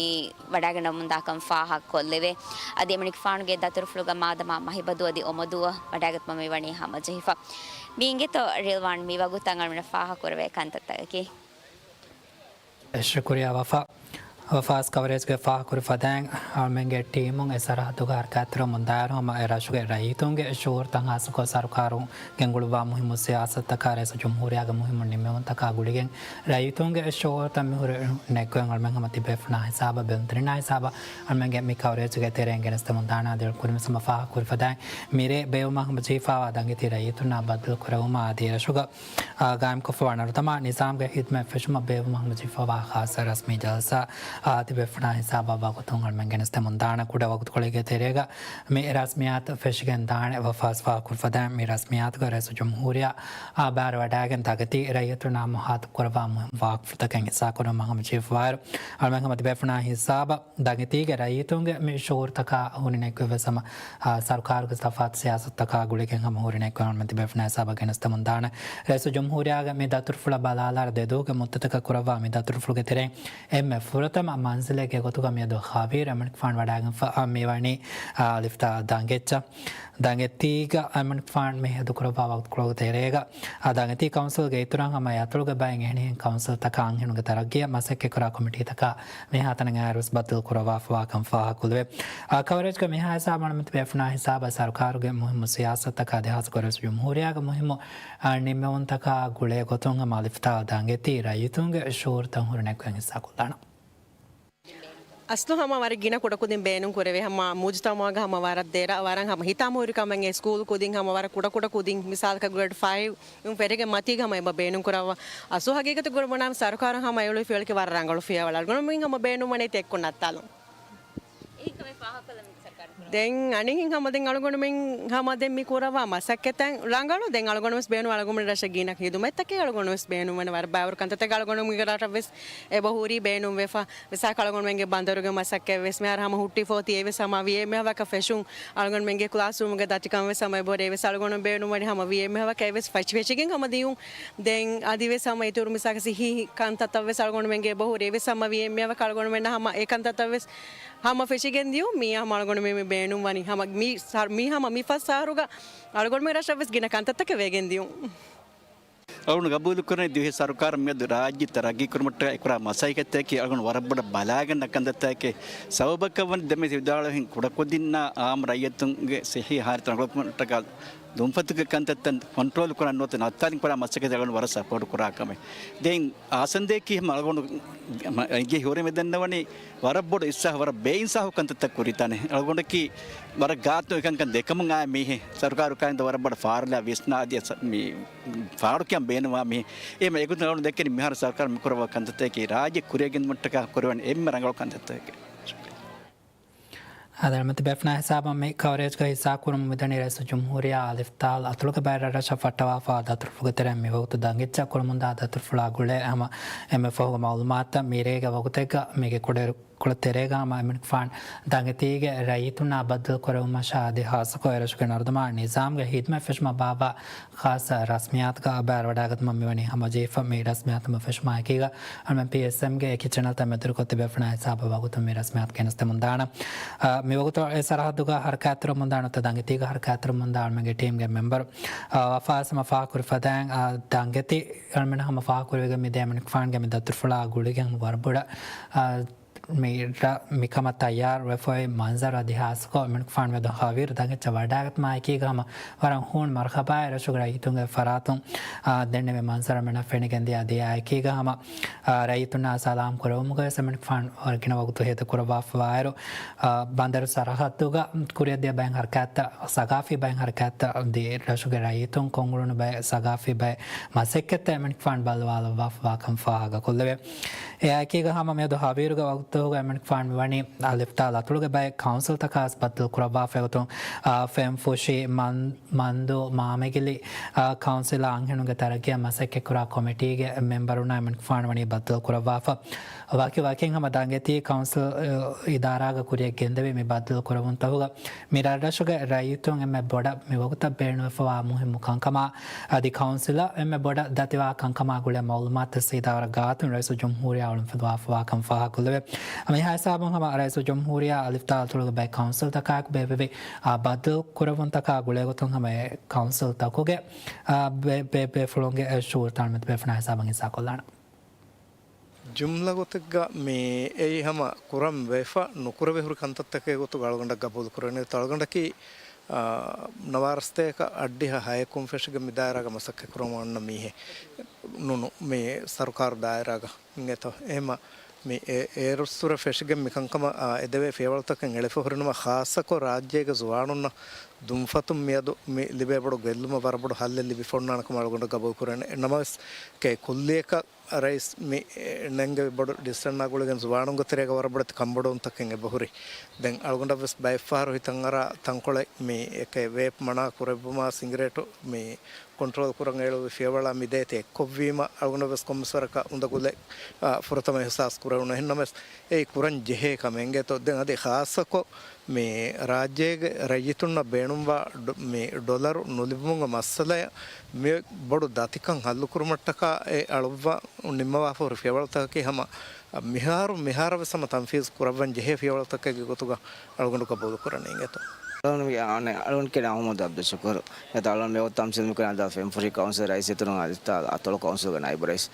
ވަޑައިގަންނަވަމުންދާކަން ފާހަގަކޮށްލެވޭ. އަދި އެމަނިކުފާނުގެ ދަތުރުފުޅުގަ މާދަމާ މަހިބަދޫ އަދި އޮމަދޫއަށް ވަޑައިގަތުމަށް މި ވަނީ ހަމަޖެހިފަ. މި އިނގޭތޯ ރިލްވާން މި ވަގުތަށް އަޅުމެންނަށް ފާހަގަކުރެވޭ ކަންތައްތަކަކީ. ޝުކުރިއްޔާ ވަފާ. ވަފާސް ކަވަރޭޖްގެ ފާހަގަކުރި ފަދައިން، އަޅުމެންގެ ޓީމުން އެ ސަރަހައްދުގަ ހަރަކާތްތެރިވަމުންދާއިރު ހަމަ އެ ރަށުގެ ރައްޔިތުންގެ ޝުޢޫރުތައް ހާއްސަކޮށް ސަރުކާރުން ގެންގުޅުއްވާ މުހިއްމު ސިޔާސަތުތަކާ ރައީސު ޖުމްހޫރިއްޔާގެ މުހިއްމު ނިންމެވުންތަކާ ގުޅިގެން ރައްޔިތުންގެ ޝުޢޫރުތައް މިހުރި ނެތްކޮށް އަޅުމެން ހަމަ ތިބޭފުޅުންނާ ހިސާބަށް ބެލުންތެރިންނާ ހިސާބަށް އަޅުމެންގެ މި ކަވަރޭޖުގެ ތެރެއިން ގެނެސްދެމުން ދާނަން. އަދި ކުރިންވެސް ހަމަ ފާހަގަކުރި ފަދައިން މިރޭ ބޭއްވުމަށް ހަމަޖެހިފައިވާ ދަނގެތި ރައްޔިތުންނާ ބައްދަލުކުރެވުމާ އަދި ރަށުގަ އާ، ގާއިމްކޮށްފައިވާ ނަރުދަމާ ނިޒާމްގެ ހިދުމަތް ފެށުމަށް ބޭއްވުމަށް ހަމަޖެހިފައިވާ ޚާއްޞަ ރަސްމީ ޖަލްސާ، އާ، ތިބޭފުޅުންނާ ހިސާބަށް ވަގުތުން އަޅުމެން ގެނެސްދެމުން ދާނަން. ކުޑަ ވަގުތުކޮޅެއްގެ ތެރޭގަ މި ރަސްމިއްޔާތު ފެށިގެން ދާނެ. ވަފާސް ފާހަގަކުރި ފަދައިން މި ރަސްމިއްޔާތުގަ ރައީސު ޖުމްހޫރިއްޔާ، އާ، ބައިވެރިވަޑައިގެން ދަނގެތި ރައްޔިތުންނާ މުހާތަބުކުރައްވާ މުހިއްމު ވާހަކަފުޅުތަކެއް ހިއްސާކުރުމަށް ހަމަޖެހިފައިވާއިރު، އަޅުމެން ހަމަ ތިބޭފުޅުންނާ ހިސާބަށް ދަނގެތީގެ ރައްޔިތުންގެ މި ޝުޢޫރުތަކާ ހުރި ނެތްކޮށްވެސް ހަމަ، އާ، ސަރުކާރުގެ ތަފާތު ސިޔާސަތުތަކާ ގުޅިގެން ހަމަ ހުރި ނެތްކޮށް އަޅުމެން ތިބޭފުޅުންނާ ހިސާބަށް ގެނެސްދެމުން ދާނަން. ރައީސު ޖުމްހޫރިއްޔާގެ މި ދަތުރުފުޅަށް ބަލާލާއިރު ދެ ދުވަހުގެ މުއްދަތަކަށް ކުރައްވާ މި ދަތުރުފުޅުގެ ތެރެއިން އެންމެ ފުރަތަމަ މަންޒިލެއްގެ ގޮތުގަ މިއަދު ހަވީރު އެމަނިކުފާނު ވަޑައިގެންފަ، އާ، މިވަނީ، އާ، އަލިފްތާ ދަނގެއްޗަށް. ދަނގެތީގަ އެމަނިކުފާނު މި ހެދުކުރައްވާ ވަގުތުކޮޅުގެ ތެރޭގަ، އާ، ދަނގެތީ ކައުންސިލްގެ އިތުރަށް ހަމަ އެ އަތޮޅުގެ ބައިން އެހެނިހެން ކައުންސިލްތަކާ އަންހެނުންގެ ތަރައްގީއަށް މަސައްކަތްކުރާ ކޮމިޓީތަކާ މިހާތަނަށް އައިރުވެސް ބައްދަލުކުރައްވާފަވާކަން ފާހަގަކުރެވޭ. އާ، ކަވަރޭޖްގަ މިހާ ހިސާބަށް އަޅުމެން ތިބޭފުޅުންނާ ހިސާބަށް ސަރުކާރުގެ މުހިއްމު ސިޔާސަތުތަކާ އަދި ހާއްސަކޮށް ރައީސު ޖުމްހޫރިއްޔާގެ މުހިއްމު، އާ، ނިންމެވުންތަކާ ގުޅޭ ގޮތުން ހަމަ އަލިފްތާ ދަނގެތީ ރައްޔިތުންގެ ޝުޢޫރުތައް ހުރި ނެތްކޮށް ހިއްސާކޮށްލާނަން. އަސްލު ހަމަ ވަރަށް ގިނަ ކުޑަކުދިން ބޭނުން ކުރެވޭ. ހަމަ މުޖުތަމަޢުގަ ހަމަ ވަރަށް ދެރަ ވަރަށް ހަމަ ހިތާމަހުރި ކަމެއް ސްކޫލް ކުދިން ހަމަ ވަރަށް ކުޑަކުޑަ ކުދިން މިސާލަކަށް ގްރޭޑް ފައިވް އިން ފެށިގެން މަތީގަ ހަމަ އެބަ ބޭނުން ކުރައްވާ. އަސްލު ހަގީގަތު ގުޅުމުން ސަރުކާރުން ހަމަ އެޅުވި ފިޔަވަޅަކީ ވަރަށް ރަނގަޅު ފިޔަވަޅެއް. އަޅުގަނޑުމެން ހަމަ ބޭނުންވަނީ ތެއްކޮށް ނައްތާލުން. ދެން އަނެއްހެން ހަމަ ދެން އަޅުގަނޑުމެން ހަމަ ދެން މި ކުރައްވާ މަސައްކަތަށް ރަނގަޅު. ދެން އަޅުގަނޑުވެސް ބޭނުން އަޅުގަނޑު ރަށަށް ގިނަ ހިދުމަތްތަކެއް އަޅުގަނޑުވެސް ބޭނުންވަން ވަރަށް ބައިވަރު ކަންތައްތަކެއް އަޅުގަނޑުގެ ރަށަށްވެސް އެބަ ހުރީ ބޭނުންވެފަ. މިސާލަކަށް އަޅުގަނޑުމެންގެ ބަނދަރުގެ މަސައްކަތްވެސް މިހާރު ހަމަ ހުއްޓިފޯ ތިޔައިވެސް ހަމަ ވީ އެމްއެހަވަކަށް ފެށުން އަޅުގަނޑުމެންގެ ކްލާސްރޫމުގެ ދަތިކަންވެސް ހަމަ އެބަހުރި އެވެސް އަޅުގަނޑު ބޭނުންވަނީ ހަމަ ވީ އެމްއެހަވަކަށް އެވެސް ފެށި ފެށިގެން ހަމަ ދިޔުން. ދެން އަދިވެސް ހަމަ އިތުރު މިސާލަކަށް ސިހީ ކަންތައްތައްވެސް އަޅުގަނޑުމެންގެ އެބަހުރި އެވެސް ހަމަ ވީ އެމްއެހަވަކަށް އަޅުގަނޑުމެންނަށް ހަމަ އެ ކަންތައްތައްވެސް ހަމަ ފެށިގެން ދިޔުން. މީ ހަމަ އަޅުގަނޑުމެން ބޭނުންވަނީ ހަމަ މި ސަރު-، މީ ހަމަ މި ފަސް އަހަރުގަ އަޅުގަނޑުމެން ރަށަށްވެސް ގިނަ ކަންތައްތަކެއް ވެގެން ދިޔުން. އަޅުގަނޑު ގަބޫލުކުރަނީ ދިވެހި ސަރުކާރުން މިއަދު ރާއްޖެ ތަރައްގީ ކުރުމަށްޓަކާ އެކުރާ މަސައްކަތްތަކަކީ އަޅުގަނޑު ވަރަށް ބޮޑަށް ބަލާގަންނަ ކަންތައްތަކެއް. ސަބަބަކަށް ވަނީ ދެންމެ ވިދާޅުވިހެން ކުޑަކުދިންނާ އާއްމު ރައްޔިތުންގެ ސިއްހީ ހާލަތު ރަނގަޅުކުރުމަށްޓަކާ ދުންފަތުގެ ކަންތައްތައް ކޮންޓްރޯލް ކުރާ ނުވަތަ ނައްތާލީ ކުރާ މަސައްކަތެއް އަޅުގަނޑު ވަރަށް ސަޕޯޓް ކުރާ ކަމެއް. ދެން އާސަންދައަކީ ހަމަ އަޅުގަނޑު އިނގޭ ހިއުރެމެ ދަންނަވަނީ ވަރަށް ބޮޑު އިސްސާހު ވަރަށް ބޭއިންސާހު ކަންތައްތައް ކުރި ތަނެއް. އަޅުގަނޑަކީ ވަރަށް ގާތު އެކަންކަން ދެކަމުން އާ މީހެއް ސަރުކާރު ކާންދަ ވަރަށް ބޮޑަށް ފާރުލާ ވިސްނާ އަދި މި ފާޑުކިޔަން ބޭނުންވާ މީހެއް. އެހެން އެގޮތުން އަޅުގަނޑު ދެކެނީ މިހާރު ސަރުކާރު މިކުރައްވާ ކަންތައްތަކަކީ ރާއްޖެ ކުރިއަށް ގެންދުމަށްޓަކާ ކުރެވޭނެ އެންމެ ރަނގަޅު ކަންތައްތަކެއް. އާދެ، އަޅުމެން ތިބޭފުޅުންނާ ހިސާބަށް މި ކަވަރޭޖްގަ ހިއްސާ ކުރަމުން މިދަނީ ރައީސުލްޖުމްހޫރިއްޔާ އަލިފްތާލް އަތޮޅުގެ ބައެއް ރަށްރަށަށް ފައްޓަވާފަ ދަތުރުފުޅުގެ ތެރެއިން މިވަގުތު ދަނގިއްޖަ ކުރަމުންދާ ދަތުރުފުޅާ ގުޅޭ ހަމަ އެންމެ ފަހުގެ މައުލޫމާތުތައް މިރޭގެ ވަގުތެއްގަ މީގެ ކުޑަ ކުޅަ ތެރޭގަ ހަމަ އެމަނިކުފާނު ދަނގެތީގެ ރައްޔިތުންނާ ބައްދަލު ކުރެވުމަށާ އަދި ހާއްސަކޮށް އެރަށުގެ ނަރުދަމާ ނިޒާމްގެ ހިދުމަތް ފެށުމަށް ބާއްވާ ޚާއްޞަ ރަސްމިއްޔާތުގަ ބައިވެރިވަޑައިގަތުމަށް މިވަނީ ހަމަޖެހިފަ. މި ރަސްމިއްޔާތު ހަމަ ފެށުމާ އެކީގަ އަޅުމެން ޕީއެސްއެމްގެ އެކި ޗެނަލްތައް މެދުވެރިކޮށް ތިބޭފުޅުންނާ ހިސާބަށް ވަގުތުން މި ރަސްމިއްޔާތު ގެނެސްދެމުންދާނަން. އާ، މިވަގުތު އެ ސަރަހައްދުގަ ހަރަކާތްތެރިވަމުންދާ ނުވަތަ ދަނގެތީގަ ހަރަކާތްތެރިވަމުންދާ އަޅުމެންގެ ޓީމްގެ މެމްބަރު، އާ، ވަފާ ހަމަ ފާހަގަކުރި ފަދައިން، އާ، ދަނގެތި އަޅުމެން ހަމަ ފާހަގަކުރެވިގެން މިދޭ އެމަނިކުފާނުގެ މި ދަތުރުފުޅާ ގުޅިގެން ވަރަށް ބޮޑަށް، އާ، މި ރަށް މިކަމަށް ތައްޔާރު ވެފައި މަންޒަރު އަދި ހާއްސަކޮށް އެމަނިކުފާނު މެދު ހަވީރު ދަނގެއްޗަށް ވަޑައިގަތުމާ އެކީގަ ހަމަ ވަރަށް ހޫނު މަރުހަބާއެއް ރަށުގެ ރައްޔިތުންގެ ފަރާތުން، އާ، ދެންނެވި މަންޒަރު އަޅުމެންނަށް ފެނިގެންދިޔަ އަދި އެއާ އެކީގަ ހަމަ، އާ، ރައްޔިތުންނާ ސަލާމް ކުރެވުމުގަވެސް އެމަނިކުފާނު ވަރަށް ގިނަ ވަގުތު ހޭދަކުރައްވާފަވާއިރު، އާ، ބަނދަރު ސަރަހައްދުގަ ކުރިއަށްދިޔަ ބައެއް ހަރަކާތްތައް، ސަގާފީ ބައެއް ހަރަކާތްތައް އަދި ރަށުގެ ރައްޔިތުން ކޮށްއުޅުނު ބައެއް ސަގާފީ ބައެއް މަސައްކަތްތައް އެމަނިކުފާނު ބައްލަވާލައްވާފަވާކަން ފާހަގަކޮށްލެވޭ. އެއާއެކީގަ ހަމަ މިއަދު ހަވީރުގެ ވަގުތުގަ އެމަނިކުފާނު މިވަނީ އަލިފްތާލް އަތޮޅުގެ ބައެއް ކައުންސިލްތަކާ ވެސް ބައްދަލު ކުރައްވާފައި ގޮތުން، އާ، ފެންފުށި، މަން-، މަންދޫ، މާމެގިލި، އާ، ކައުންސިލާ އަންހެނުންގެ ތަރައްގީއަށް މަސައްކަތްކުރާ ކޮމިޓީގެ މެމްބަރުންނާ އެމަނިކުފާނު ވަނީ ބައްދަލު ކުރައްވާފަ. ވަކި ވަކިން ހަމަ ދަނގެތީ ކައުންސިލް، އަ، އިދާރާގަ ކުރިއަށް ގެންދެވި މި ބައްދަލު ކުރެވުންތަކުގަ މި ރަށްރަށުގެ ރައްޔިތުން އެންމެ ބޮޑަށް މިވަގުތަށް ބޭނުންވެފަވާ މުހިއްމު ކަންކަމާ އަދި ކައުންސިލަށް އެންމެ ބޮޑަށް ދަތިވާ ކަންކަމާ ގުޅޭ މައުލޫމާތު ސީދާވަރަށް ގާތުން ރައީސުލްޖުމްހޫރިއްޔާ އަޅުން ފެދުވާފަވާކަން ފާހަގަކޮށްލެވޭ. މިހާ ހިސާބުން ހަމަ ރައީސުލްޖުމްހޫރިއްޔާ އަލިފްތާލް އަތޮޅުގެ ބައެއް ކައުންސިލްތަކާއެކު ބޭއްވެވި، އާ، ބައްދަލު ކުރެވުންތަކާ ގުޅޭގޮތުން ހަމަ އެ ކައުންސިލްތަކުގެ، އާ، ބޭ-، ބޭ-، ބޭފުޅުންގެ ޝުއޫރުތައް އަޅުމެން ތިބޭފުޅުންނާ ހިސާބަށް ހިއްސާކޮށްލާނަން. ޖުމްލަ ގޮތެއްގަ މި އެއީ ހަމަ ކުރަން ވެފަ ނުކުރެވި ހުރި ކަންތައްތަކެއް ގޮތުގަ އަޅުގަނޑަށް ގަބޫލު ކުރެވޭނެ. އަޅުގަނޑަކީ، އާ، ނަވާރަ ސަތޭކަ އަށްޑިހަ ހައެއް ކުންފެށިގެން މި ދާއިރާގަ މަސައްކަތް ކުރަމުން އަންނަ މީހެއް ނޫނު މި ސަރުކާރު ދާއިރާގަ އިނގޭތޯ. އެހެންމަ މި އެ-، އޭރުއްސުރެ ފެށިގެން މި ކަންކަމަށް، އާ، އެދެވޭ ފިޔަވަޅުތަކެއް އެޅިފަ ހުރިނަމަ، ޚާއްޞަކޮށް ރާއްޖޭގެ ޒުވާނުންނަށް ދުންފަތުން މިއަދު މި ލިބޭ ބޮޑު ގެއްލުމަށް ވަރަށް ބޮޑު ހައްލެއް ލިބިފަ އޮންނާނެ ކަމަށް އަޅުގަނޑަށް ގަބޫލު ކުރޭނެ. ނަމަވެސް ކެ ކުއްލިއަކަށް ރައީސް މި ނެންގެވި ބޮޑު ޑިސިޝަންއާ ގުޅިގެން ޒުވާނުންގެ ތެރޭގަ ވަރަށް ބޮޑެތި ކަންބޮޑުވުންތަކެއް އެބަހުރި. ދެން އަޅުގަނޑަށްވެސް ބައެއްފަހަރު ހިތަށްއަރާ ތަންކޮޅެއް މި އެކެ ވޭޕް މަނާ ކުރެއްވުމާ ސިނގިރޭޓު މި ކޮންޓްރޯލް ކުރަން އެޅުއްވި ފިޔަވަޅާ މި ދޭތެ އެއްކޮށްވީމަ އަޅުގަނޑަށްވެސް ކޮންމެސް ވަރަކަށް އުނދަގުލެއް، އާ، ފުރަތަމަ އިހްސާސް ކުރެވުނު. އެހެންނަމަވެސް އެއީ ކުރަން ޖެހޭ ކަމެއް އިނގޭތޯ. ދެން އަދި ޚާއްޞަކޮށް މި ރާއްޖޭގެ ރައްޔިތުންނަށް ބޭނުންވާ ޑޮ-، މި ޑޮލަރު ނުލިބުމުގެ މައްސަލައަށް މި ބޮޑު ދަތިކަން ހައްލުކުރުމަށްޓަކާ އެ އަޅުއްވާ ނިންމަވާފަ ހުރި ފިޔަވަޅުތަކަކީ ހަމަ މިހާރު، މިހާރަށް ވެސް ހަމަ ތަންފީޒް ކުރައްވަން ޖެހޭ ފިޔަވަޅުތަކެއްގެ ގޮތުގަ އަޅުގަނޑު ގަބޫލު ކުރަނީ އިނގޭތޯ. އަޅުން މި-، އަނެ-، އަޅުން ކިޔަނީ އަޙްމަދު އަބްދުއްޝުކުރު. އެތަ އަޅުން މި އޮތް ތަމްސީލް މިކުރާނެ ދާ ފެންފުށި ކައުންސިލް ރައީސް އިތުރުން އަލިފްތާލް އަތޮޅު ކައުންސިލްގެ ނައިބު ރައީސް.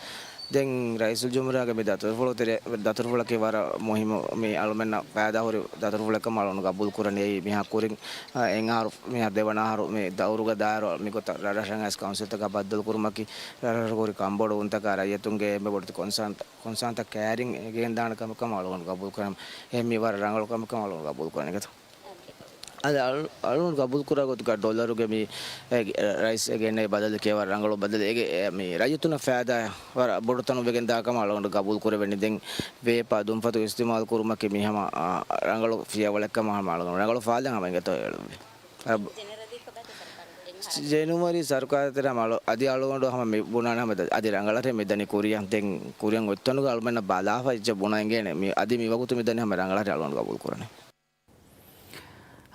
ދެން ރައީސުލްޖުމްހޫރިއްޔާގެ މި ދަތުރުފުޅު ތެރެ-، ދަތުރުފުޅަކީ ވަރަށް މުހިއްމު މި އަޅުމެންނަށް ފައިދާހުރި ދަތުރުފުޅެއްކަމަށް އަޅުން ގަބޫލު ކުރަނީ. އެއީ މިހާ ކުރިން، އެއްއަހަރު މިހާ ދެވަނަ އަހަރު މި ދައުރުގަ ދާއިރު މިގޮތަށް ރަށްރަށަށް އައިސް ކައުންސިލްތަކާ ބައްދަލު ކުރުމަކީ ރަށްރަށަށް ހުރި ކަންބޮޑުވުންތަކާ ރައްޔިތުންގެ އެންމެ ބޮޑެތި ކޮންސާންތައް، ކޮންސާންތައް ކައިރިން ގެންދާނެ ކަމަކަށް އަޅުގަނޑު ގަބޫލު ކުރަން. އެ މި ވަރަށް ރަނގަޅު ކަމަކަށް އަޅުގަނޑު ގަބޫލު ކުރަނީ އިނގޭތޯ. އަދި އަޅު-، އަޅުގަނޑު ގަބޫލު ކުރާ ގޮތުގަ ޑޮލަރުގެ މި، އެ، ރައީސް ގެންނެވި ބަދަލަކީ ވަރަށް ރަނގަޅު ބަދަލެއް. އޭގެ، އެ، މި ރައްޔިތުންނަށް ފައިދާ ވަރަށް ބޮޑު ތަނު ވެގެން ދާ ކަމަށް އަޅުގަނޑު ގަބޫލު ކުރެވެނީ. ދެން ވޭޕާ ދުންފަތު އިސްތިމާލު ކުރުމަކީ މި ހަމަ، އާ، ރަނގަޅު ފިޔަވަޅެއް ކަމަށް ހަމަ އަޅުގަނޑު ރަނގަޅު ފާލެއް ހަމަ އިނގޭތޯ އެޅުއްވި. އަ، ޖެނުއަރީ ސަރުކާރު ތެރޭ ހަމަ އަޅު-، އަދި އަޅުގަނޑު ހަމަ މި ބުނާނެ ހަމަ ދަ-، އަދި ރަނގަޅަށް މި ދަނީ ކުރިއަށް. ދެން ކުރިއަށް އޮތްތަނުގަ އަޅުމެންނަށް ބަލާފަ އެއްޗެއް ބުނާ އިނގޭނެ. މި އަދި މި ވަގުތު މި ދަނީ ހަމަ ރަނގަޅަށް އަޅުގަނޑު ގަބޫލު ކުރަނީ.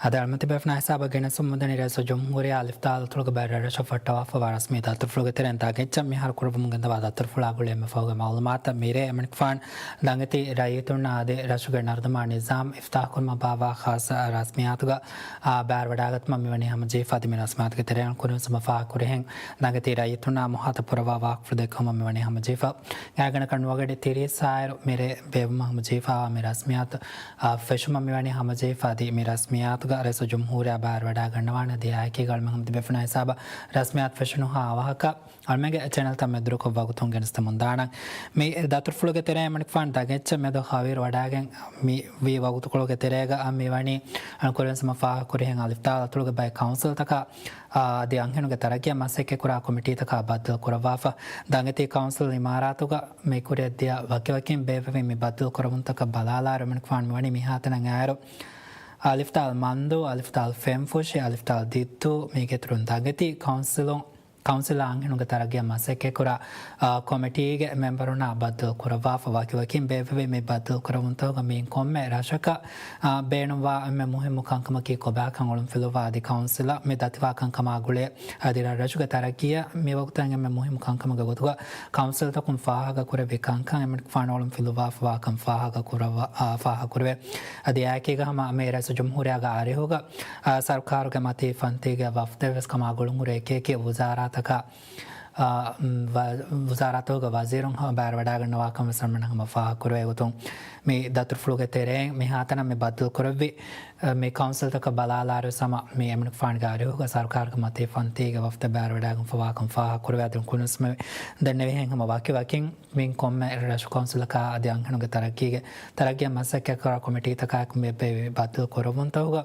އަދި އަޅުމެން ތިބޭފުޅުންނާ ހިސާބަށް ގެނެސް މުދަނީ ރައީސުލްޖުމްހޫރިއްޔާ އަލިފްތާލް އަތޮޅުގެ ބައެއް ރަށްރަށަށް ފައްޓަވާފަވާ ރަސްމީ ދަތުރުފުޅުގެ ތެރެއިން ދަގެއްޗަށް މިހާރު ކުރައްވަމުން ގެންދަވާ ދަތުރުފުޅާ ގުޅޭ އެންމެ ފަހުގެ މައުލޫމާތަށް މިރޭ އެމަނިކުފާނު ދަނގެތި ރައްޔިތުންނާ އަދި ރަށުގެ ނަރުދަމާ ނިޒާމް އިފްތާޙުކުރުމަށް ބާއްވާ ޚާއްޞަ ރަސްމިއްޔާތުގަ، އާ، ބައިވެރިވަޑައިގަތުމަށް މިވަނީ ހަމަޖެހިފަ. އަދި މި ރަސްމިއްޔާތުގެ ތެރެއިން ކުރިން ހަމަ ފާހަގަކުރިހެން ދަނގެތި ރައްޔިތުންނާ މޮހާތައް ޕުރައްވާ ވާހަކަފުޅު ދެއްކުމަށް މިވަނީ ހަމަޖެހިފަ. ގާތްގަނޑަކަށް ނުވަގަޑި ތިރީސް އާއިރު މިރޭ ބޭއްވުމަށް ހަމަޖެހިފަ މި ރަސްމިއްޔާތު، އާ، ފެށުމަށް މިވަނީ ހަމަޖެހިފަ. އަދި މި ރަސްމިއްޔާތުގަ ރައީސުލްޖުމްހޫރިއްޔާ ބައިވެރިވަޑައިގަންނަވާނެ. އަދި އެއާއެކީގަ އަޅުމެން ހަމަ ތިބޭފުޅުންނާ ހިސާބަށް ރަސްމިއްޔާތު ފެށުނުހާ އަވަހަކަށް އަޅުމެންގެ ޗެނަލްތައް މެދުވެރިކޮށް ވަގުތުން ގެނެސްދެމުން ދާނަން. މި ދަތުރުފުޅުގެ ތެރެއިން އެމަނިކުފާނު ދަގެއްޗެއް މެދު ހަވީރު ވަޑައިގެން މި ވީ ވަގުތުކޮޅުގެ ތެރޭގަ މިވަނީ އަން ކުރިން ހަމަ ފާހަގަކުރިހެން އަލިފްތާލް އަތޮޅުގެ ބައެއް ކައުންސިލްތަކާ، އާ، އަދި އަންހެނުންގެ ތަރައްގީއަށް މަސައްކަތްކުރާ ކޮމިޓީތަކާ ބައްދަލު ކުރައްވާފަ. ދަނގެތީ ކައުންސިލް އިމާރާތުގަ މި ކުރިއަށްދިޔަ ވަކިވަކިން ބޭއްވެވި މި ބައްދަލު ކުރެވުންތަކަށް ބަލާލާއިރު އެމަނިކުފާނު މިވަނީ މިހާތަނަށް އައިރު، އަލިފްދާލް މަންދޫ، އަލިފްދާލް ފެންފުށި، އަލިފްދާލް ދިއްތޫ މީގެއިތުރުން ދަނގެތީ ކައުންސިލުން، ކައުންސިލާ އަންހެނުންގެ ތަރައްގީއަށް މަސައްކަތްކުރާ، އާ، ކޮމިޓީގެ މެމްބަރުންނާ ބައްދަލު ކުރައްވާފަ ވަކިވަކިން ބޭއްވެވި މި ބައްދަލު ކުރެވުންތަކުގަ މިއިން ކޮންމެ ރަށަކަށް، އާ، ބޭނުންވާ އެންމެ މުހިއްމު ކަންކަމަކީ ކޮބާކަން އޮޅުންފިލުވާ އަދި ކައުންސިލަށް މި ދަތިވާ ކަންކަމާ ގުޅޭ އަދި ރަށްރަށުގެ ތަރައްގީއަށް މިވަގުތަށް އެންމެ މުހިއްމު ކަންކަމުގެ ގޮތުގަ ކައުންސިލްތަކުން ފާހަގަކުރެއްވި ކަންކަން އެމަނިކުފާނު އޮޅުންފިލުވާފަވާކަން ފާހަގަކުރައްވާ، އާ، ފާހަގަކުރެވޭ. އަދި އެއާއެކީގަ ހަމަ މި ރައީސުލްޖުމްހޫރިއްޔާގެ އަރިހުގަ، އާ، ސަރުކާރުގެ މަތީ ފަންތީގެ ވަފްދެއްވެސް ކަމާ ގުޅުންހުރި އެކިއެކި ވުޒާރާތަކާ، އާ، ވަ-، ވުޒާރާތަކުގެ ވަޒީރުން ހަމަ ބައިވެރިވަޑައިގަންނަވާކަން ވެސް އަޅުގަނޑު ހަމަ ފާހަގަކުރެވޭ ގޮތުން މި ދަތުރުފުޅުގެ ތެރެއިން މިހާތަނަށް މި ބައްދަލުކުރެއްވި މި ކައުންސިލްތަކަށް ބަލާލާއިރު ހަމަ މި އެމަނިކުފާނުގެ އަރިހުގަ ސަރުކާރުގެ މަތީ ފަންތީގެ ވަފްދެއް ބައިވެރިވަޑައިގެންފަވާކަން ފާހަގަކުރެވޭ. އަދި ކުނިސްމެ ދެންނެވިހެން ހަމަ ވަކިވަކިން މިން ކޮންމެ ރަށު ކައުންސިލަކާ އަދި އަންހެނުންގެ ތަރައްގީގެ ތަރައްގީއަށް މަސައްކަތްކުރާ ކޮމިޓީތަކާއެކު މި އެއްބައި ބައްދަލު ކުރެވުންތަކުގަ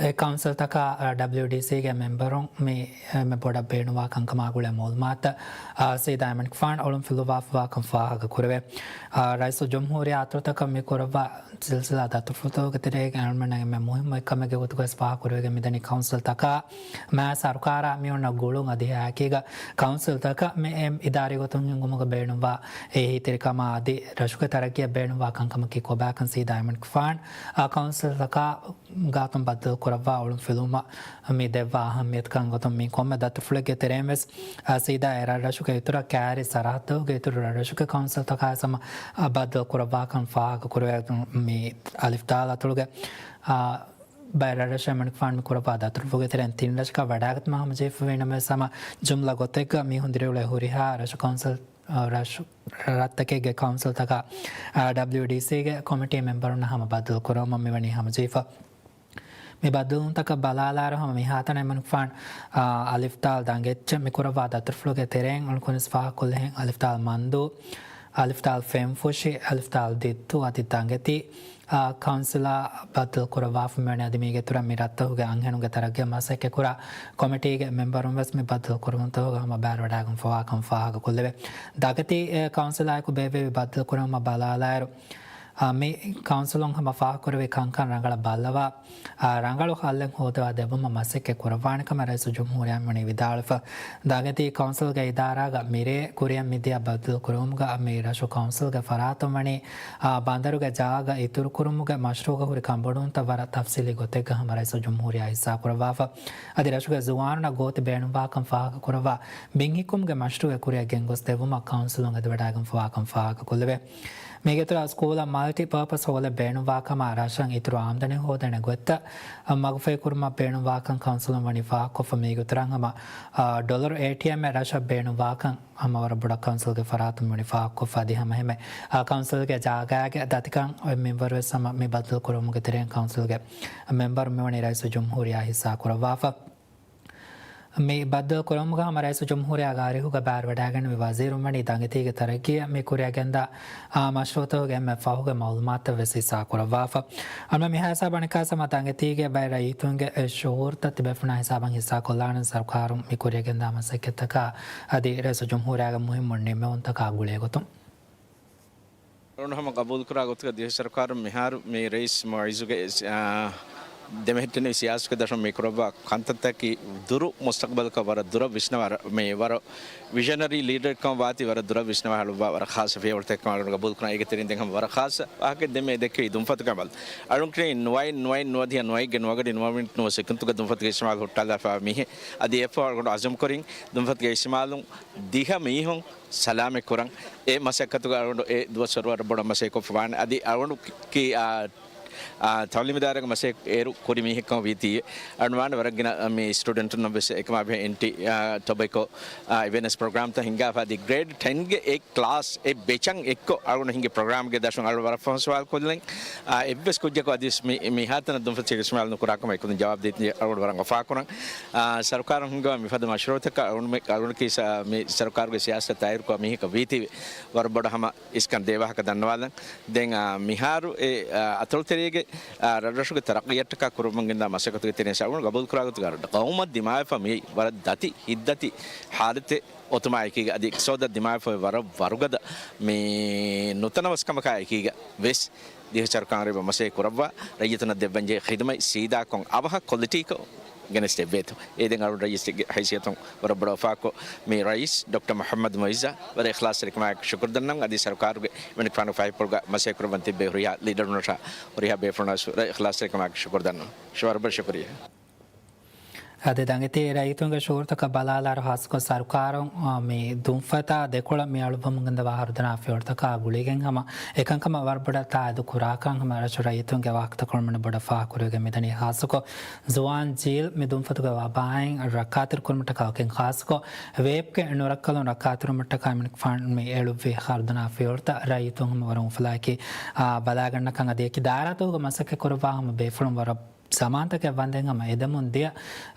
އެ ކައުންސިލްތަކާ، އާ، ޑަބްލިއުޑީސީގެ މެމްބަރުން މި އެންމެ ބޮޑަށް ބޭނުންވާ ކަންކަމާ ގުޅޭ މައުލޫމާތު، އާ، ސީދާ އެމަނިކުފާނު އޮޅުން ފިލުވާފަވާކަން ފާހަގަކުރެވޭ. އާ، ރައީސުލްޖުމްހޫރިއްޔާ އަތޮޅުތަކަށް މި ކުރައްވާ ސިލްސިލާ ދަތުރުފުޅުތަކުގެ ތެރޭގަ އަޅުގަނޑަށް އެންމެ މުހިއްމު އެއްކަމެއްގެ ގޮތުގައި ފާހަގަކުރެވިގެން މިދަނީ ކައުންސިލްތަކާ މާ ސަރުކާރާ މި އޮންނަ ގުޅުން އަދި އެއާއެކީގަ ކައުންސިލްތަކަށް މި އެ އިދާރީ ގޮތުން ހިންގުމުގަ ބޭނުންވާ އެހީތެރިކަމާ އަދި ރަށުގެ ތަރައްގީއަށް ބޭނުންވާ ކަންކަމަކީ ކޮބާކަން ސީދާ އެމަނިކުފާނު، އާ، ކައުންސިލްތަކާ ގާތުން ބައްދަލު ކުރައްވާ އޮޅުން ފިލުވުމަށް މި ދެއްވާ އަހައްމިޔަތުކަން ގޮތުން މި ކޮންމެ ދަތުރުފުޅެއްގެ ތެރެއިން ވެސް، އާ، ސީދާ އެ ރަށްރަށުގެ އިތުރަށް ކައިރި ސަރަހައްދުގެ އިތުރު ރަށްރަށުގެ ކައުންސިލްތަކާ ހަމަ، އާ، ބައްދަލު ކުރައްވާކަން ފާހަގަކުރެވޭ. މި އަލިފްދާލް އަތޮޅުގެ، އާ، ބައެއް ރަށްރަށް އެމަނިކުފާނު މި ކުރައްވާ ދަތުރުފުޅުގެ ތެރެއިން ތިން ރަށަކަށް ވަޑައިގަތުމަށް ހަމަޖެހިފައިވީ ނަމަވެސް ހަމަ ޖުމްލަ ގޮތެއްގަ މީހުން ދިރިއުޅޭ ހުރިހާ ރަށު ކައުންސިލް، އާ، ރަށު ރަށްތަކެއްގެ ކައުންސިލްތަކާ، އާ، ޑަބްލިއުޑީސީގެ ކޮމިޓީ މެމްބަރުންނަށް ހަމަ ބައްދަލު ކުރުމަށް މިވަނީ ހަމަޖެހިފަ. މި ބައްދަލުވުންތަކަށް ބަލާލާއިރު ހަމަ މިހާތަނަށް އެމަނިކުފާނު، އާ، އަލިފްދާލް ދަނގެއްޗެއް މި ކުރައްވާ ދަތުރުފުޅުގެ ތެރެއިން އަޅުގަނޑު ކުނިސް ފާހަގަކޮށްލިހެން އަލިފްދާލް މަންދޫ، އަލިފްދާލް ފެންފުށި، އަލިފްދާލް ދިއްތޫ އަދި ދަނގެތީ، އާ، ކައުންސިލާ ބައްދަލު ކުރައްވާފަ މިވަނީ. އަދި މީގެ އިތުރަށް މި ރަށްތަކުގެ އަންހެނުންގެ ތަރައްގީއަށް މަސައްކަތްކުރާ ކޮމިޓީގެ މެމްބަރުން ވެސް މި ބައްދަލު ކުރެވުންތަކުގަ ހަމަ ބައިވެރިވަޑައިގެންފަވާކަން ފާހަގަކޮށްލެވޭ. ދަނގެތީ، އެ، ކައުންސިލާއެކު ބޭއްވެވި ބައްދަލު ކުރުމަށް ބަލާލާއިރު، އާ، މި ކައުންސިލުން ހަމަ ފާހަގަކުރެވި ކަންކަން ރަނގަޅަށް ބައްލަވާ، އާ، ރަނގަޅު ހައްލެއް ހޯދަވާ ދެއްވުމަށް މަސައްކަތް ކުރައްވާނެ ކަމަށް ރައީސުލްޖުމްހޫރިއްޔާ މިވަނީ ވިދާޅުވެފަ. ދަނގެތީ ކައުންސިލްގެ އިދާރާގަ މިރޭ ކުރިއަށް މިދިޔަ ބައްދަލު ކުރުވުމުގަ މި ރަށު ކައުންސިލްގެ ފަރާތުން ވަނީ، އާ، ބަނދަރުގެ ޖާގަ އިތުރުކުރުމުގެ މަޝްރޫއުގަ ހުރި ކަންބޮޑުވުންތައް ވަރަށް ތަފްސީލީ ގޮތެއްގަ ހަމަ ރައީސުލްޖުމްހޫރިއްޔާ ހިއްސާކުރައްވާފަ. އަދި ރަށުގެ ޒުވާނުންނަށް ގޯތި ބޭނުންވާކަން ފާހަގަކުރައްވާ ބިންހިއްކުމުގެ މަޝްރޫއެއް ކުރިއަށް ގެންގޮސްދެއްވުމަށް ކައުންސިލުން އެދިވަޑައިގެންފަވާކަން ފާހަގަކޮށްލެވޭ. މީގެއިތުރަށް ސްކޫލަށް މަލްޓި ޕާޕަސް ހޯލެއް ބޭނުންވާކަމާ، ރަށަށް އިތުރު އާމްދަނީ ހޯދޭނެ ގޮތްތައް މަގުފަހިކުރުމަށް ބޭނުންވާކަން ކައުންސިލުން ވަނީ ފާހަގަކޮށްފަ. މީގެއިތުރަށް ހަމަ، އާ، ޑޮލަރު އޭޓީއެމްއެއް ރަށަށް ބޭނުންވާކަން ހަމަ ވަރަށް ބޮޑަށް ކައުންސިލްގެ ފަރާތުން ވަނީ ފާހަގަކޮށްފަ. އަދި ހަމައެހެންމެ، އާ، ކައުންސިލްގެ ޖާގާގެ ދަތިކަން އޮތް މިންވަރުވެސް ހަމަ މި ބައްދަލު ކުރުމުގެ ތެރެއިން ކައުންސިލްގެ މެމްބަރު މިވަނީ ރައީސުލްޖުމްހޫރިއްޔާ ހިއްސާކުރައްވާފަ. މި ބައްދަލު ކުރުމުގަ ހަމަ ރައީސުލްޖުމްހޫރިއްޔާގެ އަރިހުގަ ބައިވެރިވަޑައިގެންނެވި ވަޒީރުން ވަނީ ދަނގެތީގެ ތަރައްގީއަށް މި ކުރިއަށް ގެންދާ، އާ، މަޝްރޫއުތަކުގެ އެންމެ ފަހުގެ މައުލޫމާތުތައް ވެސް ހިއްސާކުރައްވާފަ. އަޅުގަނޑު މި ހިސާބަށް އަނެއްކާ ހަމަ ދަނގެތީގެ ބައެއް ރައްޔިތުންގެ އެ ޝުއޫރުތައް ތިބޭފުޅުންނާ ހިސާބަށް ހިއްސާކޮށްލާނަން ސަރުކާރުން މި ކުރިއަށް ގެންދާ މަސައްކަތްތަކާ އަދި ރައީސުލްޖުމްހޫރިއްޔާގެ މުހިއްމު ނިމެވުންތަކާ ގުޅޭ ގޮތުން. އަޅުގަނޑު ހަމަ ގަބޫލުކުރާ ގޮތުގަ ދިވެހި ސަރުކާރުން މިހާރު މި ރައީސް މުއިއްޒުގެ، އާ، ދެމެހެއްޓެނިވި ސިޔާސަތުގެ ދަށުން މި ކުރައްވާ ކަންތައްތަކީ ދުރު މުސްތަޤްބަލަކަށް ވަރަށް ދުރަށް ވިސްނަވާ، މި ވަރަށް ވިޝަނަރީ ލީޑަރެއްކަމަށް ވާތީ ވަރަށް ދުރަށް ވިސްނަވާ ހަޅުވާ ވަރަށް ޚާއްސަ ފިޔަވަޅުތަކެއްކަމަށް އަޅުގަނޑު ގަބޫލުކުރަން. އޭގެ ތެރެއިން ދެން ހަމަ ވަރަށް ޚާއްސަ ވާހަކަ ދެންމެ ދެއްކެވި ދުންފަތުގެ އަމަލު. އަޅުން ކިޔަނީ ނުވައެއް، ނުވައެއް، ނުވަދިހަ، ނުވައެއްގެ ނުވަގަޑި، ނުވަ މިނިޓް، ނުވަ ސެކަންޑުގެ ދުންފަތުގެ އިސްތިމާލު ހުއްޓާލާފައިވާ މީހެއް. އަދި އެއަށްފަހު އަޅުގަނޑު އަޒުމް ކުރިން ދުންފަތުގެ އިސްތިމާލުން ދިހަ މީހުން ސަލާމަތް ކުރަން. އެ މަސައްކަތުގަ އަޅުގަނޑު އެ ދުވަސްވަރު ވަރަށް ބޮޑަށް މަސައްކަތް ކޮށްފަވާނެ. އަދި އަޅުގަނޑު ކި-، އާ، އާ، ތައުލީމު އިދާރާގެ މަސައްކަތް އޭރު ކުރި މީހެއްކަމަށް ވީތީ، އަޅުގަނޑު ވާނެ ވަރަށް ގިނަ، މި ސްޓޫޑެންޓުންނަށް ވެސް އެކަމާ ބެހޭ އެންޓީ، އާ، ޓޮބެކޯ، އާ، އެވެނެސް ޕްރޮގްރާމްތައް ހިންގާފަ އަދި ގްރޭޑް ޓެންގެ އެ ކްލާސް އެ ބެޗަށް އެއްކޮށް އަޅުގަނޑު ހިނގި ޕްރޮގްރާމްގެ ދަށުން އަޅުގަނޑު ވަރަށް ފަހުން ސުވާލު ކޮށްލިން. އާ، އެއްވެސް ކުއްޖަކު އަދިވެސް މި، މިހާތަނަށް ދުންފަތުގެ އިސްތިމާލު ނުކުރާކަމަށް އެކުދިން ޖަވާބު ދީތީ އަޅުގަނޑު ވަރަށް އުފާކުރަން. އާ، ސަރުކާރުން ހިންގަވާ މިފަދަ މަޝްރޫއުތަކަށް އަޅުގަނޑު މި، އަޅުގަނޑަކީ ސަ-، މި ސަރުކާރުގެ ސިޔާސަތަށް ތާއިރުކޮށް މީހަކަށް ވީތީވެ ވަރަށް ބޮޑަށް ހަމަ އިސްކަން ދޭ ވާހަކަ ދަންނަވާލަން. ދެން، އާ، މިހާރު އެ، އާ، އަތޮޅުތެރި ގެ، އާ، ރަށްރަށުގެ ތަރައްޤީއަށްޓަކާ ކުރަމުން ގެންދާ މަސައްކަތުގެ ތެރެއިން ޝައުގުން ގަބޫލުކުރާ ގޮތުގަ ރަށް ގައުމަށް ދިމާވެފަ މިއީ ވަރަށް ދަތި ހިތްދަތި ހާލަތެއް އޮތުމާއެކީގަ އަދި އިޤްތިޞާދަށް ދިމާވެފަ ވަރަށް ވަރުގަދަ މި ނުތަނަވަސްކަމަކާ އެކީގަ ވެސް ދިވެހި ސަރުކާރުން މަސައްކަތް ކުރައްވާ ރައްޔިތުންނަށް ދެއްވަންޖެހޭ ޚިދުމަތް ސީދާކޮށް އަވަހަށް ކޮލިޓީކޮށް ގެނެސްދެއްވޭތޯ. އޭދެން އަޅުގަނޑު ރައީސްގެ ހައިސިއްޔަތުން ވަރަށް ބޮޑަށް ވަފާކޮށް މި ރައީސް ޑޮކްޓަރ މުޙައްމަދު މުޢިއްޒަށް ވަރަށް އިޚްލާޞްތެރިކަމާއެކު ޝުކުރު ދަންނަން. އަދި ސަރުކާރުގެ އެމަނިކުފާނުގެ ފަހިކޮޅުގަ މަސައްކަތް ކުރައްވަން ތިއްބެވި ހުރިހާ ލީޑަރުންނަށާ ހުރިހާ ބޭފުޅުންނަށް ވަރަށް އިޚްލާޞްތެރިކަމާއެކު ޝުކުރު ދަންނަން. ޝު-، ވަރަށް ބޮޑަށް ޝުކުރިއްޔާ. އަދި ދަނގެތީ ރައްޔިތުންގެ ޝުޢޫރުތަކަށް ބަލާލާއިރު ޚާއްޞަކޮށް ސަރުކާރުން، އާ، މި ދުންފަތާ ދެކޮޅަށް މި އަޅުއްވަމުން ގެންދަވާ ހަރުދަނާ ފިޔަވަޅުތަކާ ގުޅިގެން ހަމަ އެކަންކަމަށް ވަރަށް ބޮޑަށް ތާއީދު ކުރާކަން ހަމަ ރަށު ރައްޔިތުންގެ ވާހަކަތަކުން މިނަ ބޮޑަށް ފާހަގަކުރެވިގެން މިދަނީ. ޚާއްޞަކޮށް ޒުވާން ޖީލް މި ދުންފަތުގެ ވަބާއިން ރައްކާތެރި ކުރުމަށްޓަކާ ވަކިން ޚާއްޞަކޮށް ވޭޕްގެ ނުރައްކަލުން ރައްކާތެރިވުމަށްޓަކާ މިނިކްފާން މި އެޅުއްވި ހަރުދަނާ ފިޔަވަޅުތައް ރައްޔިތުން ހަމަ ވަރަށް އުފަލާއެކީ، އާ، ބަލާގަންނަކަން އަދި އެކި ދާއިރާތަކުގަ މަސައްކަތް ކުރައްވާ ހަމަ ބޭފުޅުން ވަރަށް ޒަމާންތަކެއް ވަންދެން ހަމަ އެދެމުން ދިޔަ،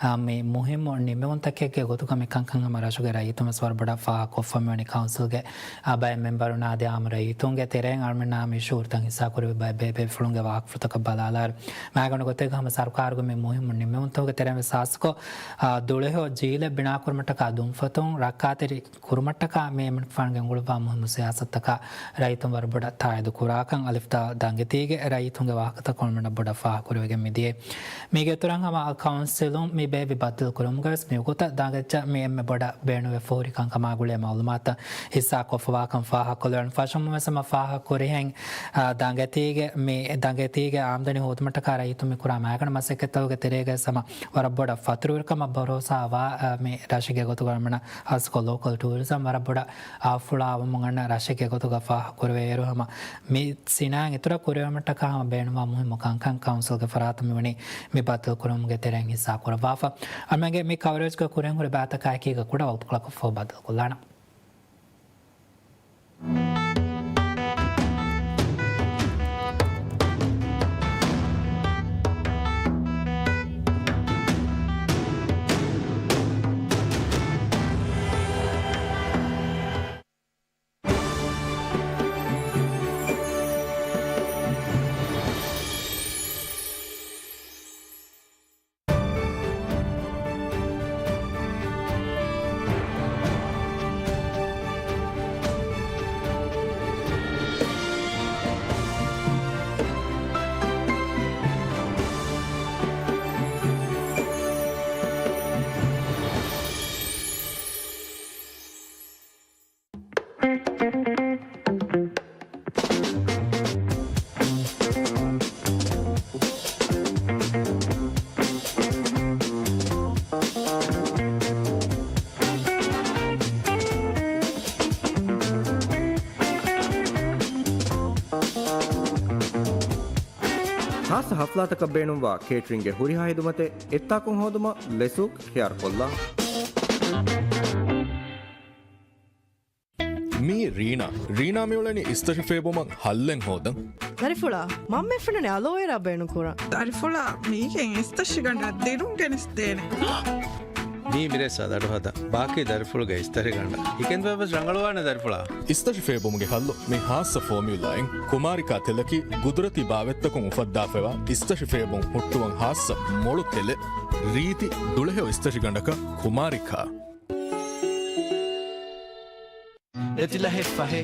އާ، މި މުހިއްމު ނިމެވުންތަކެއްގެ ގޮތުގަ މި ކަންކަން ހަމަ ރަށުގެ ރައްޔިތުން ވެސް ވަރަށް ބޮޑަށް ފާހަގަކޮށްފަ މިވަނީ ކައުންސިލްގެ، އާ، ބައެއް މެމްބަރުންނާ އަދި އާއްމު ރައްޔިތުންގެ ތެރެއިން އަޅުމެންނާ މި ޝުޢޫރުތައް ހިއްސާކުރެއްވި ބައެއް ބޭބޭފުޅުންގެ ވާހަކަފުޅުތަކަށް ބަލާލާއިރު، މާގަނޑު ގޮތެއްގަ ހަމަ ސަރުކާރުގެ މި މުހިއްމު ނިމެވުންތަކުގެ ތެރެއިން ވެސް ޚާއްޞަކޮށް، އާ، ދުޅަހެޔޮ ޖީލެއް ބިނާކުރުމަށްޓަކާ ދުންފަތުން ރައްކާތެރި ކުރުމަށްޓަކާ މި އެމަނިކުފާނު ގެންގުޅުއްވާ މުހިއްމު ސިޔާސަތުތަކާ ރައްޔިތުން ވަރަށް ބޮޑަށް ތާއީދު ކުރާކަން އަލިފްތާ ދަނގެތީގެ ރައްޔިތުންގެ ވާހަކަތަކުން މިނަ ބޮޑަށް ފާހަގަކުރެވިގެން މިދިޔައީ. މީގެ އިތުރަށް ހަމަ ކައުންސިލުން މި ބޭއްވި ބައްދަލުކުރުމުގަވެސް މިވަގުތަށް ދަނގައްޗަށް މި އެންމެ ބޮޑަށް ބޭނުންވެފަ ހުރި ކަންކަމާ ގުޅޭ މައުލޫމާތުތައް ހިއްސާކޮށްފަވާކަން ފާހަގަކޮށްލެވުނު. ފަށުން ވެސް ހަމަ ފާހަގަކުރިހެން، އާ، ދަނގެތީގެ މި ދަނގެތީގެ އާމްދަނީ ހޯދުމަށްޓަކާ ރައްޔިތުން މި ކުރާ މާގަނޑު މަސައްކަތްތަކުގެ ތެރޭގަވެސް ހަމަ ވަރަށް ބޮޑަށް ފަތުރުވެރިކަމަށް ބަރޯސާވާ، އާ، މި ރަށެއްގެ ގޮތުގަ އަޅުމެންނަށް ޚާއްޞަކޮށް ލޯކަލް ޓޫރިޒަމް ވަރަށް ބޮޑަށް އައި ފުޅާވަމުން އަންނަ ރަށެއްގެ ގޮތުގަ ފާހަގަކުރެވޭއިރު ހަމަ މި ސިނާއަތް އިތުރަށް ކުރިއެރުމަށްޓަކާ ހަމަ ބޭނުންވާ މުހިއްމު ކަންކަން ކައުންސިލްގެ ފަރާތުން މިވަނީ މި ބައްދަލުކުރުމުގެ ތެރެއިން ހިއްސާކުރައްވާފަ. އަޅުމެންގެ މި ކަވަރޭޖްގެ ކުރިން ހުރި ބައިތަކާއެކީގަ ކުޑަ ވަގުތުކޮޅަކަށްފަހު ބައްދަލުކޮށްލާނަން. ޚާއްޞަ ހަފްލާތަކަށް ބޭނުންވާ ކޭޓްރިންގެ ހުރިހާ ހިދުމަތެއް އެއްތާކުން ހޯދުމަށް ލެސޫކް ޚިޔާރުކޮށްލާ. މީ ރީނާ. ރީނާ މިއުޅެނީ އިސްތަށި ފޭބުމަށް ހައްލެއް ހޯދަން. ދަރިފުޅާ، މަންމަ ފެނުނެ އަލޯވެރާ ބޭނުންކުރަން. ދަރިފުޅާ، މީގެން އިސްތަށިގަނޑަށް ދިރުން ގެނެސްދޭނެ. މީ މިރޭ ސާދަ އަޑު ހަދާ. ބާކީ ދަރިފުޅުގެ އިސްތަށިގަނޑަށް ހިކެންދުވެ ވެސް ރަނގަޅުވާނެ ދަރިފުޅާ. އިސްތަށި ފޭބުމުގެ ހައްލު މި ހާއްސަ ފޯމިއުލާއިން. ކުމާރިކާ ތެލަކީ ގުދުރަތީ ބާވަތްތަކުން އުފައްދާފައިވާ އިސްތަށި ފޭބުން ހުއްޓުވަން ހާއްސަ މޮޅު ތެލެއް. ރީތި ދުޅަހެޔޮ އިސްތަށިގަނޑަކަށް ކުމާރިކާ. އެތިލަހެއް ފަހެ،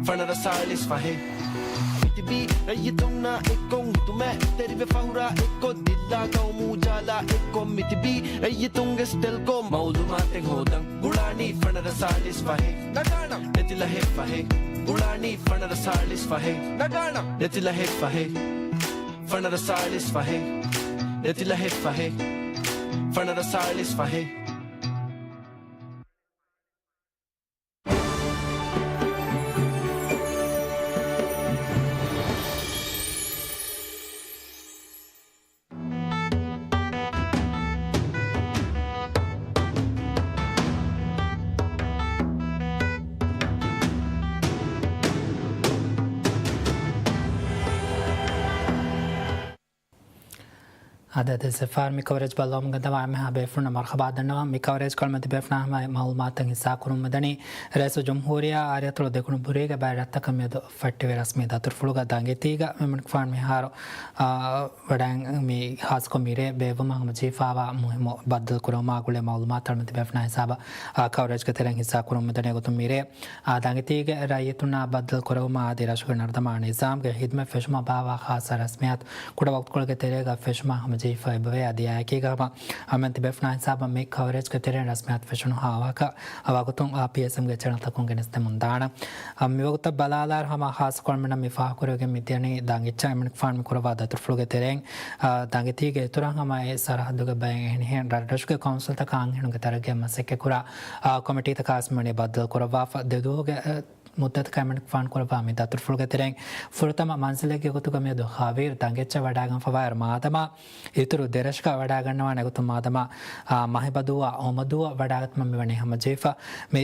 ފަނަރަ ސާޅީސް ފަހެ. މިތިބީ ރައްޔިތުންނާ އެއްކޮށް ހިދުމަތް ތެރިވެ ފަހުރާ އެއްކޮށް ދިއްލާ ގައުމު އުޖާލާ އެއްކޮށް މިތިބީ ރައްޔިތުންގެ ތެލްކޯ މައުލޫމާތެއް ހޯދަން ގުޅާނީ ފަނަރަ ސާޅީސް ފަހެ. ނަގާނަ. އެތިލަހެއް ފަހެ، ގުޅާނީ ފަނަރަ ސާޅީސް ފަހެ. ނަގާނަ. އެތިލަހެއް ފަހެ، ފަނަރަ ސާޅީސް ފަހެ. އެތިލަހެއް ފަހެ، ފަނަރަ ސާޅީސް ފަހެ. އާދެ، އާދެ، ސެފާރް މި ކަވަރޭޖް ބައްލަވަމުން ގެންދަވާ އެންމެހާ ބޭފުޅުންނަށް މަރުޙަބާ ދަންނަވަން. މި ކަވަރޭޖް ކޮޅުމެދު ބޭފުޅުންނާ ހަމަ މައުލޫމާތުތައް ހިއްސާ ކުރުމުން މިދަނީ ރައީސުލްޖުމްހޫރިއްޔާ އާ ރިޔަތުރު ދެކުނު ބުރީގެ ބައެއް ރަށްތަކަށް މިއަދު ފައްޓިވި ރަސްމީ ދަތުރުފުޅުގަ. ދާން އެތީގަ މި އިމްރާން ޚާން މިހާރު، އާ، ވަޑައި މި ޚާއްޞަކޮށް މިރޭ ބޭއްވުމަށް ހަމަޖެހިފައިވާ މުހިއްމު ބައްދަލު ކުރުމާ ގުޅޭ މައުލޫމާތު އަޅުމެދު ބޭފުޅުންނާ ހިސާބަށް، އާ، ކަވަރޭޖްގެ ތެރެއިން ހިއްސާ ކުރުމުން މިދަނީ. އެގޮތުން މިރޭ އާ، ދާން އެތީގެ ރައްޔިތުންނާ ބައްދަލު ކުރެވުމާ އަދި ރަށުގެ ނަރުދަމާ ނިޒާމްގެ ޚިދުމަތް ފެށުމަށް ބާއްވާ ޚާއްޞަ ރަސްމިއްޔާތު ކުޑަ ވަގުތުކޮޅެއްގެ ތެރޭގަ ފެށުމަށް ހަމަޖެހިފަ އެބަވޭ. އަދި އެއާއެކީގަ ހަމަ އަޅުމެދު ބޭފުޅުންނާ ހިސާބަށް މި ކަވަރޭޖްގެ ތެރެއިން ރަސްމިއްޔާތު ފެށުނުހާ ވަގުތު އާ، ޕީއެސްއެމްގެ ޗެނަލްތަކުން ގެނެސްދެމުން ދާނަން. އާ، މިވަގުތަށް ބަލާލާއިރު ހަމަ ޚާއްޞަކޮށް އަޅުމެންނަށް މި ފާހަގަކުރެވިގެން މިދަނީ ދާން އެތީގަ އިމްރާން ޚާން މި ކުރައްވާ ދަތުރުފުޅުގެ ތެރެއިން، އާ، ދާން އެތީގެ އިތުރަށް ހަމަ އެ ސަރަހައްދުގެ ބައެއް އެހެނިހެން ރަށްރަށުގެ ކައުންސިލްތަކާ އަންހެނުންގެ ތަރައްގީއަށް މަސައްކަތްކުރާ، އާ، ކޮމިޓީތަކާ ވެސް މިވަނީ ބައްދަލު ކުރައްވާފަ. ދެ ދުވަހުގެ، އަ، މުއްދަތަކަށް އިމްރާން ޚާން ކުރައްވާ މި ދަތުރުފުޅުގެ ތެރެއިން ފުރަތަމަ މަންޒިލެއްގެ ގޮތުގަ މިއަދު ޚަވީރު ދާން އެތީގަ ވަޑައިގަންފަވާއިރު މާދަމާ އިތުރު ދެ ރަށަކަށް ވަޑައިގަންނަވާނެ. އެގޮތުން މާދަމާ، އާ، މަހިބަދޫއާ އޮމަދޫއަށް ވަޑައިގަތުމަށް މިވަނީ ހަމަޖެހިފަ. މި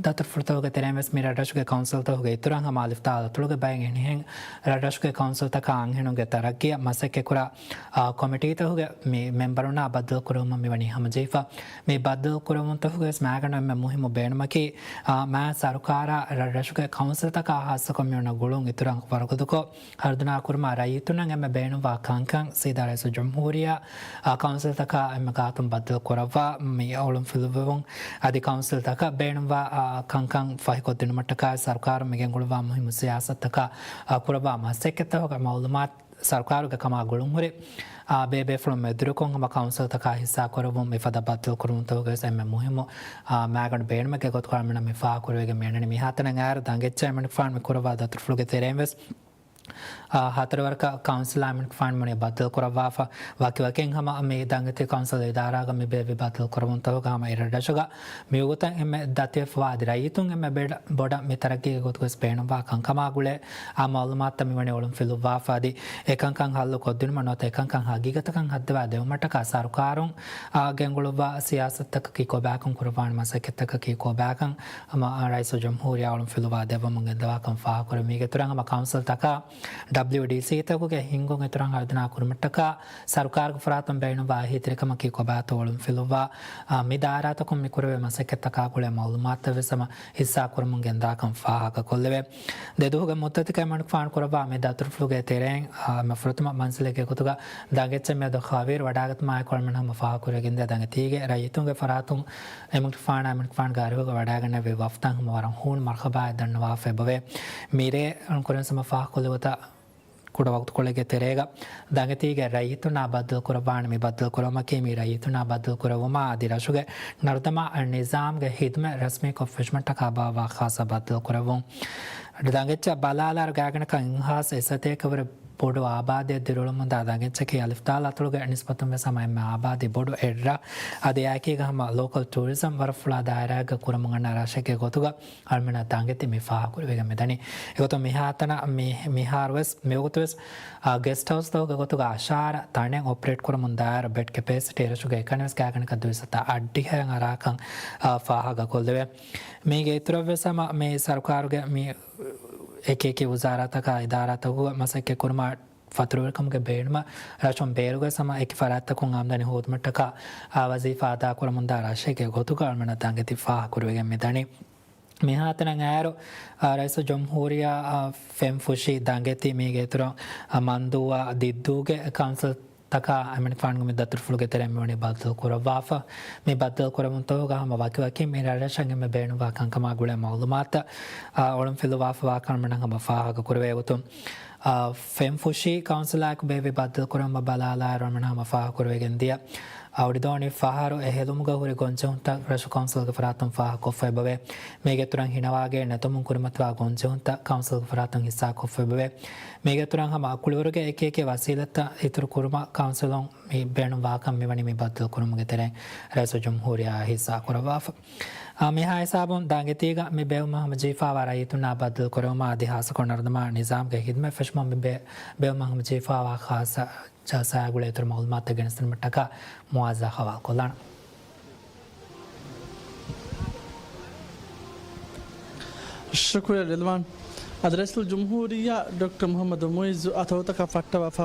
ދަތުރުފުޅުތަކުގެ ތެރެއިން ވެސް މި ރަށްރަށުގެ ކައުންސިލްތަކުގެ އިތުރަށް ހަމަ އަލިފްތާ އަތޮޅުގެ ބައެއް އެހެނިހެން ރަށްރަށުގެ ކައުންސިލްތަކާ އަންހެނުންގެ ތަރައްގީއަށް މަސައްކަތްކުރާ، އާ، ކޮމިޓީތަކުގެ މި މެމްބަރުންނާ ބައްދަލު ކުރެވުމަށް މިވަނީ ހަމަޖެހިފަ. މި ބައްދަލު ކުރެވުންތަކުގެ ވެސް މައިގަނޑު އެންމެ މުހިއްމު ބޭނުމަކީ، އާ، މާ ސަރުކާރާ ރަށްރަށުގެ ކައުންސިލްތަކާ ހާއްސަކޮށް މިއޮންނަ ގުޅުން އިތުރަށް ވަރުގަދަކޮށް، ހަރުދަނާ ކުރުމަށް ރައްޔިތުންނަށް އެންމެ ބޭނުންވާ ކަންކަން ސީދާ ރައީސުލްޖުމްހޫރިއްޔާ، އާ، ކައުންސިލްތަކާ އެންމެ ގާތުން ބައްދަލު ކުރައްވާ މި އޮޅުން ފިލުވެވުން، އަދި ކައުންސިލްތަކަށް ބޭނުންވާ، އާ، ކަންކަން ފަހިކޮށްދިނުމަށްޓަކާ ސަރުކާރުން މިގެންގުޅުއްވާ މުހިއްމު ސިޔާސަތުތަކާ، އާ، ކުރައްވާ މަސައްކަތްތަކުގެ މައުލޫމާތު ސަރުކާރުގެ ކަމާ ގުޅުންހުރި، އާ، ބޭބޭފުޅުން މެދުވެރިކޮށް ހަމަ ކައުންސިލްތަކާ ހިއްސާކުރެވުން މިފަދަ ބައްދަލު ކުރުމުންތަކުގެ ވެސް އެންމެ މުހިއްމު، އާ، މައިގަނޑު ބޭނުމެއްގެ ގޮތުގަ އަޅުމެންނަށް މި ފާހަގަކުރެވިގެން މިއަންނަނީ. މިހާތަނަށް އައިއިރު ދާން އެތީގަ އިމްރާން ޚާން މި ކުރައްވާ ދަތުރުފުޅުގެ ތެރެއިން ވެސް އާ، ހަތަރު ވަރަކަށް ކައުންސިލާ އިމްރާން ޚާން ވަނީ ބައްދަލު ކުރައްވާފަ. ވަކިވަކިން ހަމަ މި ދާން އެތީ ކައުންސިލް އިދާރާގަ މި ބޭއްވި ބައްދަލު ކުރެވުންތަކުގަ ހަމަ އެ ރަށްރަށުގަ މިވަގުތަށް އެންމެ ދަތިވެފަވާ އަދި ރައްޔިތުން އެންމެ ބޮޑަށް މި ތަރައްގީގެ ގޮތުގަ ވެސް ބޭނުންވާ ކަންކަމާ ގުޅޭ، އާ، މައުލޫމާތުތައް މިވަނީ އޮޅުން ފިލުއްވާފަ. އަދި އެކަންކަން ހައްލު ކޮށްދިނުމަށް ނުވަތަ އެކަންކަން ހަގީގަތަކަށް ހައްދަވާ ދެވުމަށްޓަކާ ސަރުކާރުން، އާ، ގެންގުޅުއްވާ ސިޔާސަތުތަކަކީ ކޮބާކަން ކުރައްވާނެ މަސައްކަތްތަކަކީ ކޮބާކަން ހަމަ ރައީސުލްޖުމްހޫރިއްޔާ އޮޅުން ފިލުވާ ދެއްވަމުން ގެންދަވާކަން ފާހަގަކުރެވި. މީގެ އިތުރަށް ހަމަ ކައުންސިލްތަކާ ޑަބްލިއުޑީސީތަކުގެ ހިންގުން އިތުރަށް ހަރުދަނާ ކުރުމަށްޓަކާ ސަރުކާރުގެ ފަރާތުން ބޭނުންވާ އެހީތެރިކަމަކީ ކޮބާތޯ އޮޅުން ފިލުއްވާ، އާ، މި ދާއިރާތަކުން މި ކުރެވޭ މަސައްކަތްތަކާ ގުޅޭ މައުލޫމާތުތައް ވެސް ހަމަ ހިއްސާ ކުރަމުން ގެންދާކަން ފާހަގަކޮށްލެވޭ. ދެ ދުވަހުގެ މުއްދަތަކަށް އިމްރާން ޚާން ކުރައްވާ މި ދަތުރުފުޅުގެ ތެރެއިން، އާ، މި ފުރަތަމަ މަންޒިލެއްގެ ގޮތުގަ ދާން އެތީގަ މިއަދު ޚަވީރު ވަޑައިގަތުމާއެކު އަޅުމެން ހަމަ ފާހަގަކުރެވިގެންދިޔަ. ދާން އެތީގަ ރައްޔިތުންގެ ފަރާތުން އިމްރާން ޚާނާ އިމްރާން ޚާންގެ އަރިހުގަ ވަޑައިގެންނެވި ވަފްދަށް ހަމަ ވަރަށް ހޫނު މަރުޙަބާއެއް ދަންނަވާފަ އެބަވޭ. މިރޭ އަޅުން ކުރިން ހަމަ ފާހަގަކޮށްލި ގޮތަށް ކުޑަ ވަގުތުކޮޅެއްގެ ތެރޭގަ ދާން އެތީގަ ރައްޔިތުންނާ ބައްދަލު ކުރައްވާނެ މި ބައްދަލު ކުރުމަކީ މި ރައްޔިތުންނާ ބައްދަލު ކުރެވުމާ އަދި ރަށުގެ ނަރުދަމާ ނިޒާމްގެ ޚިދުމަތް ރަސްމީކޮށް ފެށުމަށްޓަކާ ބާއްވާ ޚާއްޞަ ބައްދަލު ކުރެވުން. ދާން އެތީގަ ބަލާލާއިރު ގާތްގަނޑަކަށް އެއްހާސް އެއްސަތޭކަ ވުރެ ބޮޑު އާބާދީއެއް ދިރިއުޅެމުންދާ ދާން އެތީގަ އަލިފްތާލާ އަތޮޅުގެ ނިސްބަތުން ވެސް ހަމަ އެންމެ އާބާދީ ބޮޑު އެއްރަށް. އަދި އެއާއެކީގަ ހަމަ ލޯކަލް ޓޫރިޒަމް ވަރަށް ފުޅާ ދާއިރާއެއްގަ ކުރަމުން އަންނަ ރަށެއްގެ ގޮތުގަ އަޅުމެންނަށް ދާން އެތީ މި ފާހަގަކުރެވިގެން މިދަނީ. އެގޮތުން މިހާތަނަށް މި، މިހާރު ވެސް، މިވަގުތު ވެސް، އާ، ގެސްޓް ހައުސްތަކުގެ ގޮތުގަ އަށާރަ ތަނެއް އޮޕަރޭޓް ކުރަމުން ދާއިރު ބެޑް ކެޕޭސިޓީ ރަށުގެ އެކަނިވެސް ގާތްގަނޑަކަށް ދުވިސައްތަ އަށްޑިހައިން އަރާކަން، އާ، ފާހަގަކޮށްލެވޭ. މީގެ އިތުރަށް ވެސް ހަމަ މި ސަރުކާރުގެ މި އެކި އެކި ވުޒާރާތަކާ އިދާރާތަކުގަ މަސައްކަތް ކުރުމަށް ފަތުރުވެރިކަމުގެ ބޭނުމަށް ރަށުން ބޭރުގަ ހަމަ އެކި ފަރާތްތަކުން އާމްދަނީ ހޯދުމަށްޓަކާ، އާ، ވަޒީފާ އަދާކުރަމުންދާ ރަށެއްގެ ގޮތުގަ އަޅުމެންނަށް ދާން އެތީ ފާހަގަކުރެވިގެން މިދަނީ. މިހާތަނަށް އައިރު، އާ، ރައީސުލްޖުމްހޫރިއްޔާ، އާ، ފެންފުށީ ދާން އެތީ މީގެ އިތުރަށް، އާ، މަންދޫއާ ދިއްދޫގެ ކައުންސިލްތަކާ އިމްރާން ޚާންގެ މި ދަތުރުފުޅުގެ ތެރެއިން މިވަނީ ބައްދަލު ކުރައްވާފަ. މި ބައްދަލު ކުރެވުންތަކުގަ ހަމަ ވަކިވަކިން މި ރަށްރަށަށް އެންމެ ބޭނުންވާ ކަންކަމާ ގުޅޭ މައުލޫމާތުތައް، އާ، އޮޅުން ފިލުވާފަ ވާކަން އަޅުމެންނަށް ހަމަ ފާހަގަކުރެވޭ. އެގޮތުން، އާ، ފެންފުށީ ކައުންސިލާއެކު ބޭއްވި ބައްދަލު ކުރުމަށް ބަލާލާއިރު އަޅުމެން ހަމަ ފާހަގަކުރެވިގެން ދިޔަ. އަ، އުޑިދޯނި ފަހަރު އެ ހެލުމުގަ ހުރި ގޮންޖެހުންތައް ރަށު ކައުންސިލްގެ ފަރާތުން ފާހަގަކޮށްފަ އެބަވޭ. މީގެ އިތުރަށް ހިނަވާގެ ނެތުމުން ކުރިމަތިވާ ގޮންޖެހުންތައް ކައުންސިލްގެ ފަރާތުން ހިއްސާކޮށްފަ އެބަވޭ. މީގެ އިތުރަށް ހަމަ ކުޅިވަރުގެ އެކި އެކި ވަސީލަތްތައް އިތުރު ކުރުމަށް ކައުންސިލުން މި ބޭނުންވާކަން މިވަނީ މި ބައްދަލު ކުރުމުގެ ތެރެއިން ރައީސުލްޖުމްހޫރިއްޔާ ހިއްސާކުރައްވާފަ. އާ، މިހާ ހިސާބުން ދާން އެތީގަ މި ބޭއްވުމަށް ހަމަޖެހިފައިވާ ރައްޔިތުންނާ ބައްދަލު ކުރެވުމާ އަދި ހާއްސަކޮށް ނަރުދަމާ ނިޒާމްގެ ޚިދުމަތް ފެށުމަށް މި ބޭ-، ބޭއްވުމަށް ހަމަޖެހިފައިވާ ޚާއްޞަ ޖަލްސާއާ ގުޅޭ އިތުރު މައުލޫމާތުތައް ގެނެސްދިނުމަށްޓަކާ މުއާޒާ ހަވާލުކޮށްލާނަން. ޝުކުރިއްޔާ ރިލްވާން. އަދި ރައީސުލްޖުމްހޫރިއްޔާ ޑޮކްޓަރ މުޙައްމަދު މުޢިއްޒު އަތޮޅުތަކަށް ފައްޓަވާފަ